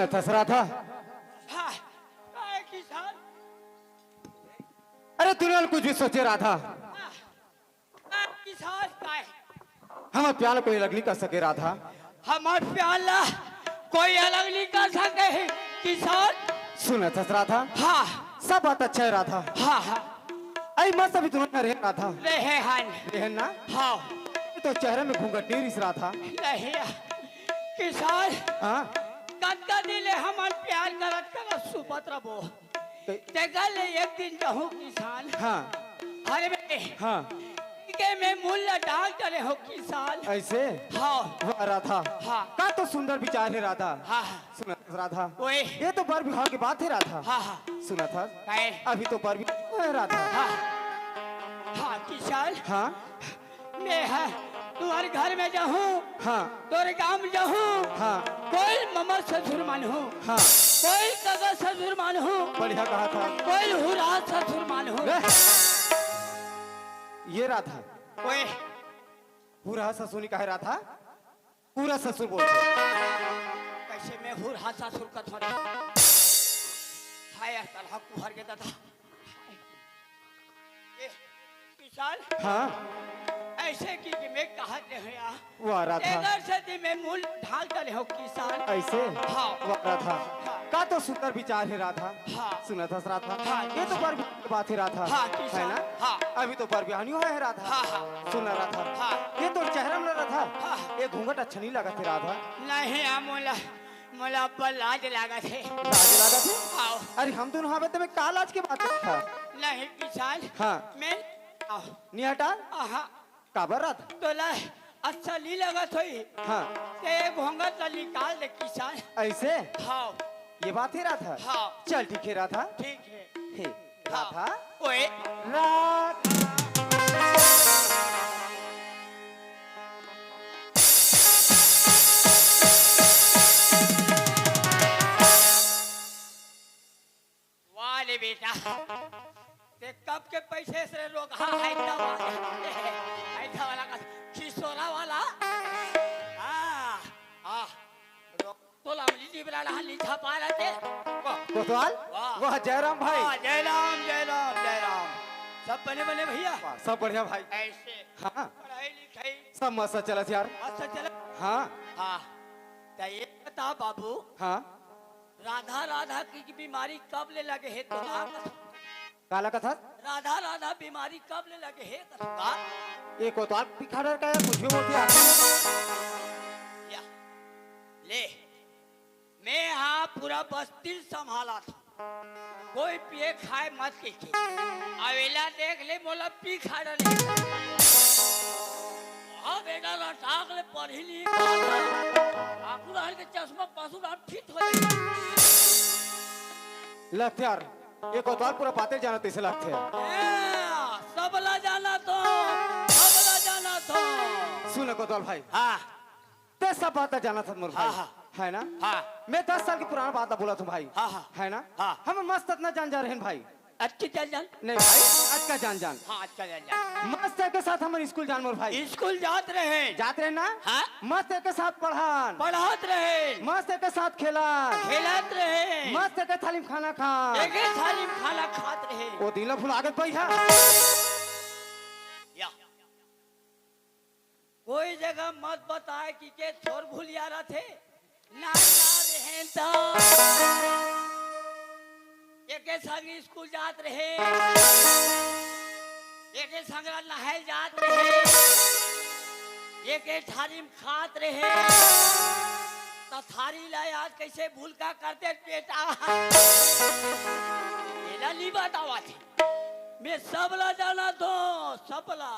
सुनत हस राधा? हाँ, काय किसान? अरे, तूने कुछ भी सोचे राधा? हाँ, काय किसान, काय? हमर प्यार कोई अलग नहीं कर सके राधा। हमर प्यार ला कोई अलग नहीं कर सके हे किसान। सुनत हस राधा? हाँ। सब बात अच्छा है राधा। हाँ, हाँ। अई मस्त अभी तुरंत रहे राधा। रहे हन। रहे ना? हाँ। तो चेहरा में घूंघट नहीं रिस राधा। नहीं, किसान। हाँ। कतका दिन ले हमन प्यार करत करत सुपत रबो। ते- तेकर ले एक दिन जाहूं किसान। हाँ। अरे बे। हाँ। के मैं मूल डाल करे हो किसान। ऐसे? हाँ। वाह राधा। हाँ। का तो सुंदर विचार है राधा। हाँ, हाँ। सुनत हस राधा? ओए। ये तो बर बिहाव के बात है राधा। हाँ, हाँ। सुनत हस? काय? अभी तो बर बिहाव है राधा। हाँ। हाँ, किसान। हाँ। मैं हा तुहर घर में जाहूं। हाँ। तोरे गांव में जाहूं। हाँ। कोई ममर ससुर मानहूं। हाँ। कोई कका ससुर मानहूं। बढ़िया कहा था। कोई हुरा ससुर मानहूं। ले। ये राधा। ओए। हुरा ससुर नहीं कहे राधा। पूरा ससुर बोलथे। कैसे मैं हुरहा ससुर कथों रे? हाय, तलहा कुहर के दादा। ए, किसान? हाँ। ऐसे कि, कि मैं कहा दे हो या? वाह राधा। तेकर से दी मैं मूल ढाल कर हो किसान। ऐसे? हाँ। वाह राधा। हाँ। का तो सुंदर विचार है राधा। हाँ। सुनत हस राधा? हाँ, ये तो जी। बर बिहाव के बात है राधा। हाँ, जी है साहब। ना? हाँ। अभी तो बर बिहाव नहीं हुआ है राधा। हाँ, हाँ। सुन राधा। हाँ। ये तो चेहरा में राधा। हाँ। ये घूंघट अच्छा नहीं लगत है राधा। नहीं, आ मोला, मोला अब्बड़ लाज लागत है। लाज लागत है? हाँ। अरे हम दोनों हावे त में का लाज के बात करत हस? नहीं किसान। हाँ। मैं, आ। नहीं हटा? आहा। काबर राधा? तोला अच्छा नहीं लगत होई। हाँ। ते घूंघट ला निकाल दे किसान। ऐसे? हाँ। ये बात है राधा? हाँ। चल ठीक है राधा। ठीक है। हे हाँ। राधा। ओए। राधा। वाह ले बेटा, ते कब के पैसे से रोगहा है, ऐसा वाला, ऐसा वाला का खिसोरा वाला। हाँ, हाँ, रो-, तोला अमली निबरा रहा, नी छपा रहा थे। वाह। कोतवाल? वाह। वाह, जयराम भाई। वाह, जयराम, जयराम, जयराम। सब बने, बने भैया? वाह, सब बढ़िया भाई। ऐसे हाँ। पढ़ाई लिखाई? सब मस्त चलत यार। मस्त चलत? हाँ। हाँ। त ये बता बाबू। हाँ। राधा राधा की बीमारी कब ले लगे हे तोला? काला कथस? राधा राधा बीमारी कब ले लगे हे तोला? ये कोतवाल पिखाड़र का है, कुछ भी बोलती है। या। ले। मैं हा पूरा बस्ती ल संभालत हूँ। कोई पिए खाए मत कहिके। अवेला देख ले मोला पी खा डरे। हाँ बेटा रटाक ले पढ़ी ली। आकू रहन के चश्मा पासू रात फिट हो जाए। लगथे यार, ये कोतवाल पूरा बातें जानत तैसे लगथे। ए, सबला जाना तो, सबला जाना तो। सुन कोतवाल भाई। हाँ। ते सब बात जानत हस मोर भाई। हाँ, हाँ। है ना? हाँ। मैं दस साल के पुराना बात ला बोलत हूँ भाई। हाँ, हाँ। है ना? हाँ। हम मस्त अतना जान जा रहे हैं भाई। अच्छी चल जान। नहीं भाई, अतका जान जान। हाँ, अच्छा चल जान। मस्त के साथ हमन स्कूल जान मोर भाई। स्कूल जात रहे। जात रहे ना? हाँ। मस्त के साथ पढ़ान। पढ़ात रहे। मस्त के साथ खेलान। खेलत रहे। मस्त के थाली में खाना खान। एके थाली में खाना खात रहे। वो दिन ला भुला गत भाई, हाँ। या। कोई जगह मत बताए कि के थोर भूलिया रथे। ना, ना रहें त। एके संग स्कूल जात रहे। एके संग नहाए जात रहे। एके थारी में खात रहे। त थारी ला याद कैसे भूल का करते बेटा? एला नी बतावत हे। मैं सबला जानत हों, सबला।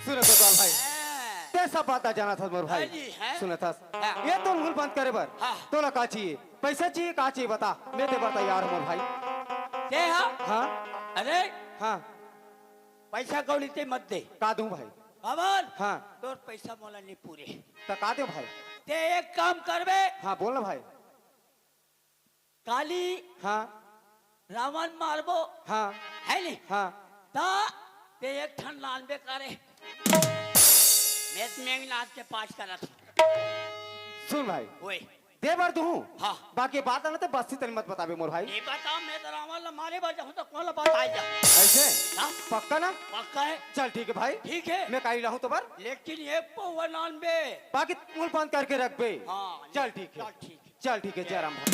सुन कोतवाल भाई, हैं। ते सब बात जानत हस मोर भाई। हाँ जी, हैं। सुनत हस। हाँ। ये तो मुंह बंद करे बर। हाँ। तोला का चाहिए? पैसा चाहिए, का चाहिए बता, मैं दे बर तैयार हूँ मोर भाई। ते हा? हाँ। अरे। हाँ। पैसा कौड़ी ते मत दे। का दूं भाई? बाबर। हाँ। तोर पैसा मोला नहीं पूरे। त का दे भाई? ते एक काम करबे। हाँ, बोल ना भाई। काली हाँ। रावण मारबो। हाँ। है नी? हाँ। त ते एक ठन लानबे करे। मैं मेघनाथ के पास करत हूँ। सुन भाई। ओए। दे बर दूहूं। हाँ। बाकी बात ना ते बस्ती तनी मत बताबे मोर भाई। नहीं बता, मैं तो रावण ला मारे बर जाहूं तो कौन ला बात आ जा। ऐसे? हाँ। पक्का ना? पक्का है। चल ठीक है भाई। ठीक है। मैं काई लाहूं तो बर। लेकिन एक पौवा नान बे। बाकी मुंह बंद करके रख बे। हाँ, चल ठीक है। चल ठीक है। चल ठीक है, जय राम भाई।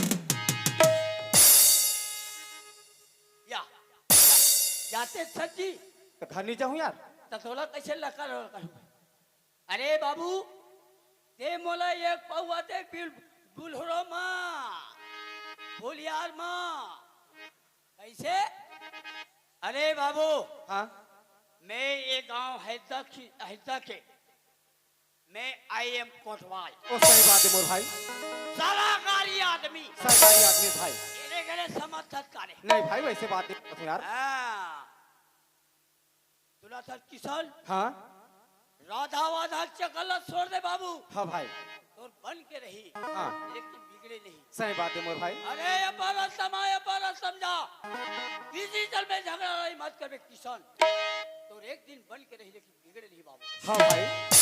या, या, जाते सज्जी। तो घर नहीं जाऊं यार। तो तोला कैसे लकर करूं? अरे बाबू, ते मोला एक पौवा दे बिल-, बुल्हरो मा, भोलियार मा। कैसे? अरे बाबू, हाँ? मैं ये गांव हैदा की, हैदा के, मैं आई एम कोटवाल। ओ सही बात है मोर भाई। सरकारी आदमी। सरकारी आदमी भाई। एने गने समझत काने। नहीं भाई, वैसे बात नहीं करत हूँ यार। हाँ। सुनथस किशन? हाँ। राधा वाधा चक्कर ला छोड़ दे बाबू। हाँ भाई। तोर बन के रही। हाँ। लेकिन बिगड़े नहीं। सही बात है मोर भाई। अरे ये पर समझा, ये पर समझा। किसी चल में झगड़ा नहीं मत करबे किशन। तोर एक दिन बन के रही लेकिन बिगड़े नहीं बाबू। हाँ भाई।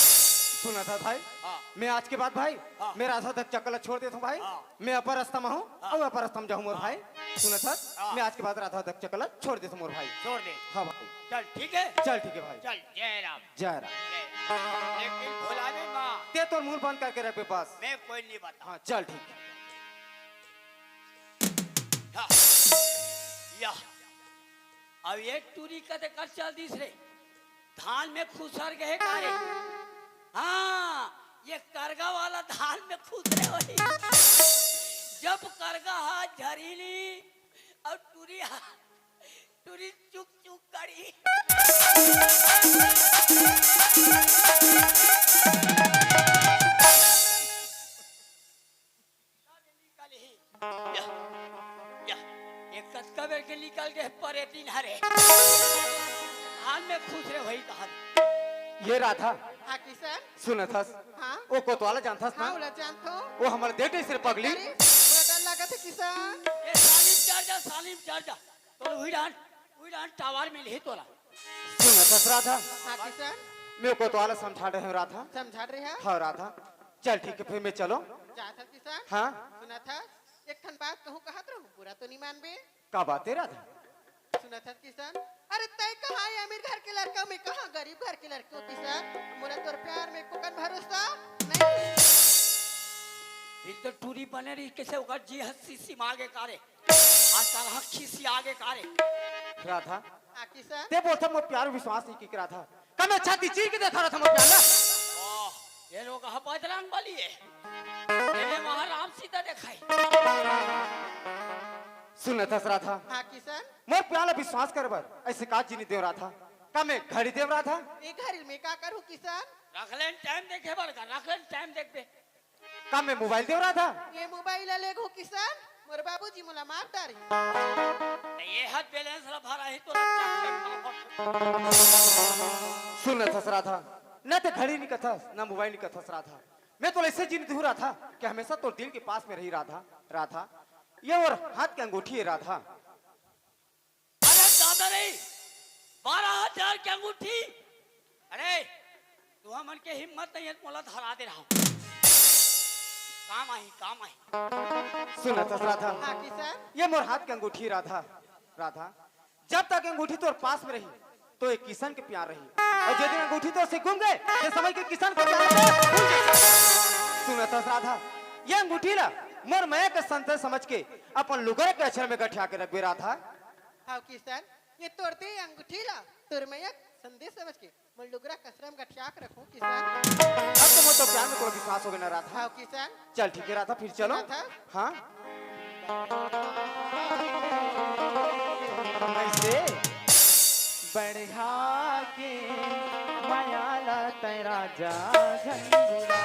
सुनथस भाई। हाँ। मैं आज के बाद भाई, हाँ। मैं राधा तक चक्कर ला छोड़ देता हूँ भाई। हाँ। मैं अपर रास्ता में हूँ, हाँ। और अपर रास्ता में जाहूँ मोर हाँ। भाई। सुनथस, हाँ। मैं आज के बाद राधा तक चक्कर ला छोड़ देता हूँ मोर भाई। छोड़ दे। हाँ भाई। चल ठीक है। चल ठीक है भाई। चल जय राम। जय राम। जय। लेकिन भुला दे माँ। ते तोर मुंह बंद करके रख बे बस। मैं कोई नहीं बता। हाँ चल ठीक है। हाँ। या। अब एक टूरी कते कर चल दिस रे। धान में खुसर गए का रे? हाँ, ये करगा वाला धान में खुसरे होही। जब करगा हा झरीली और टूरी हा, टूरी चुक चुक करी। निकल ही। या, या, ये कतका बेर के निकल गए परे दिन हरे। हाल में खुसरे वही कहा। ये राधा। हाँ, किशन। सुनथस। हाँ? वो कोतवाला जानथस ना? हाँ, ओला जानथो। वो हमर देख सिर पगली। अरे, बड़ा डर लागत है, किशन। ये सालिम चढ़ जा, सालिम चढ़ जा। तो उही डान, उही डान टावर मिलही तोला। सुनथस राधा। हाँ, किशन। मैं कोतवाला समझा रहे हूँ राधा। समझा रहे हैं? हाँ राधा। चल ठीक है, फिर मैं चलो। जाथस किशन। हाँ। सुनथस, एक ठन बात कहूँ कहत रहूँ, बुरा तो नहीं मानबे। का बात है राधा? सुनथस किशन, अरे तय कहाँ है अमीर घर के लड़का, मैं कहाँ गरीब घर के लड़का हूँ किशन। मोला तोर प्यार में कोकन भरोसा नहीं। ये तो टूरी बने रही, कैसे ओकर जी हंसी सीमा आगे कारे। आज साला खिसी आगे कारे। राधा। हाँ, किशन। ते बोलथस मोर प्यार विश्वास नहीं की राधा। का मैं छाती चीर के देखा रहा था मोर प्यार ला। ओह, ये लोग हा बजरंग बली है। ये वहाँ राम सीता दिखाई। सुनथस राधा। हाँ, किशन। मोर प्यार ला विश्वास करे बर ऐसे का जीनी देव राधा। का मैं घड़ी देव राधा? ये घड़ी में का करूँ किशन? रख लेन टाइम देखे बर का, रख लेन टाइम देख बे। का मैं मोबाइल देव राधा? ये मोबाइल ले घो किशन, मोर बाबूजी मोला मार डारी। ये हद बैलेंस ला भरा ही तो रक्षा। सुनथस राधा, ना ते घड़ी निकथस, ना मोबाइल निकथस राधा। मैं तो ऐसे जीनी दूँ राधा कि हमेशा तोर दिल के पास में रही राधा। राधा, ये मोर हाथ के अंगूठी है राधा। अरे दादा रे, बारह हजार के अंगूठी। अरे, तुहा मन के हिम्मत नहीं है, मोला धरा दे रहा। काम आही, काम आही। सुनथस राधा। हाँ, किशन। ये मोर हाथ के अंगूठी राधा। राधा, जब तक अंगूठी तोर पास में रही, तो ये किशन के प्यार रही। और जे दिन अंगूठी तोर से गुम गए, ये समझ के किशन के प्यार भूल गए। सुनथस राधा, ये अंगूठी ला मोर मया के संदेश समझ के अपन लुगरा के अचरा में गठिया के रखबे राधा। हाँ किशन, ये तोर दे अंगूठी ला तोर मया संदेश समझ के मोर लुगरा के अचरा में गठिया के रखूं किशन। अब तो मोर तो प्यार में तोर विश्वास हो गया ना राधा। हाँ किशन। चल ठीक है राधा, फिर चलो। राधा। हाँ। कैसे? बढ़िया के मया ला तै राजा झंडू।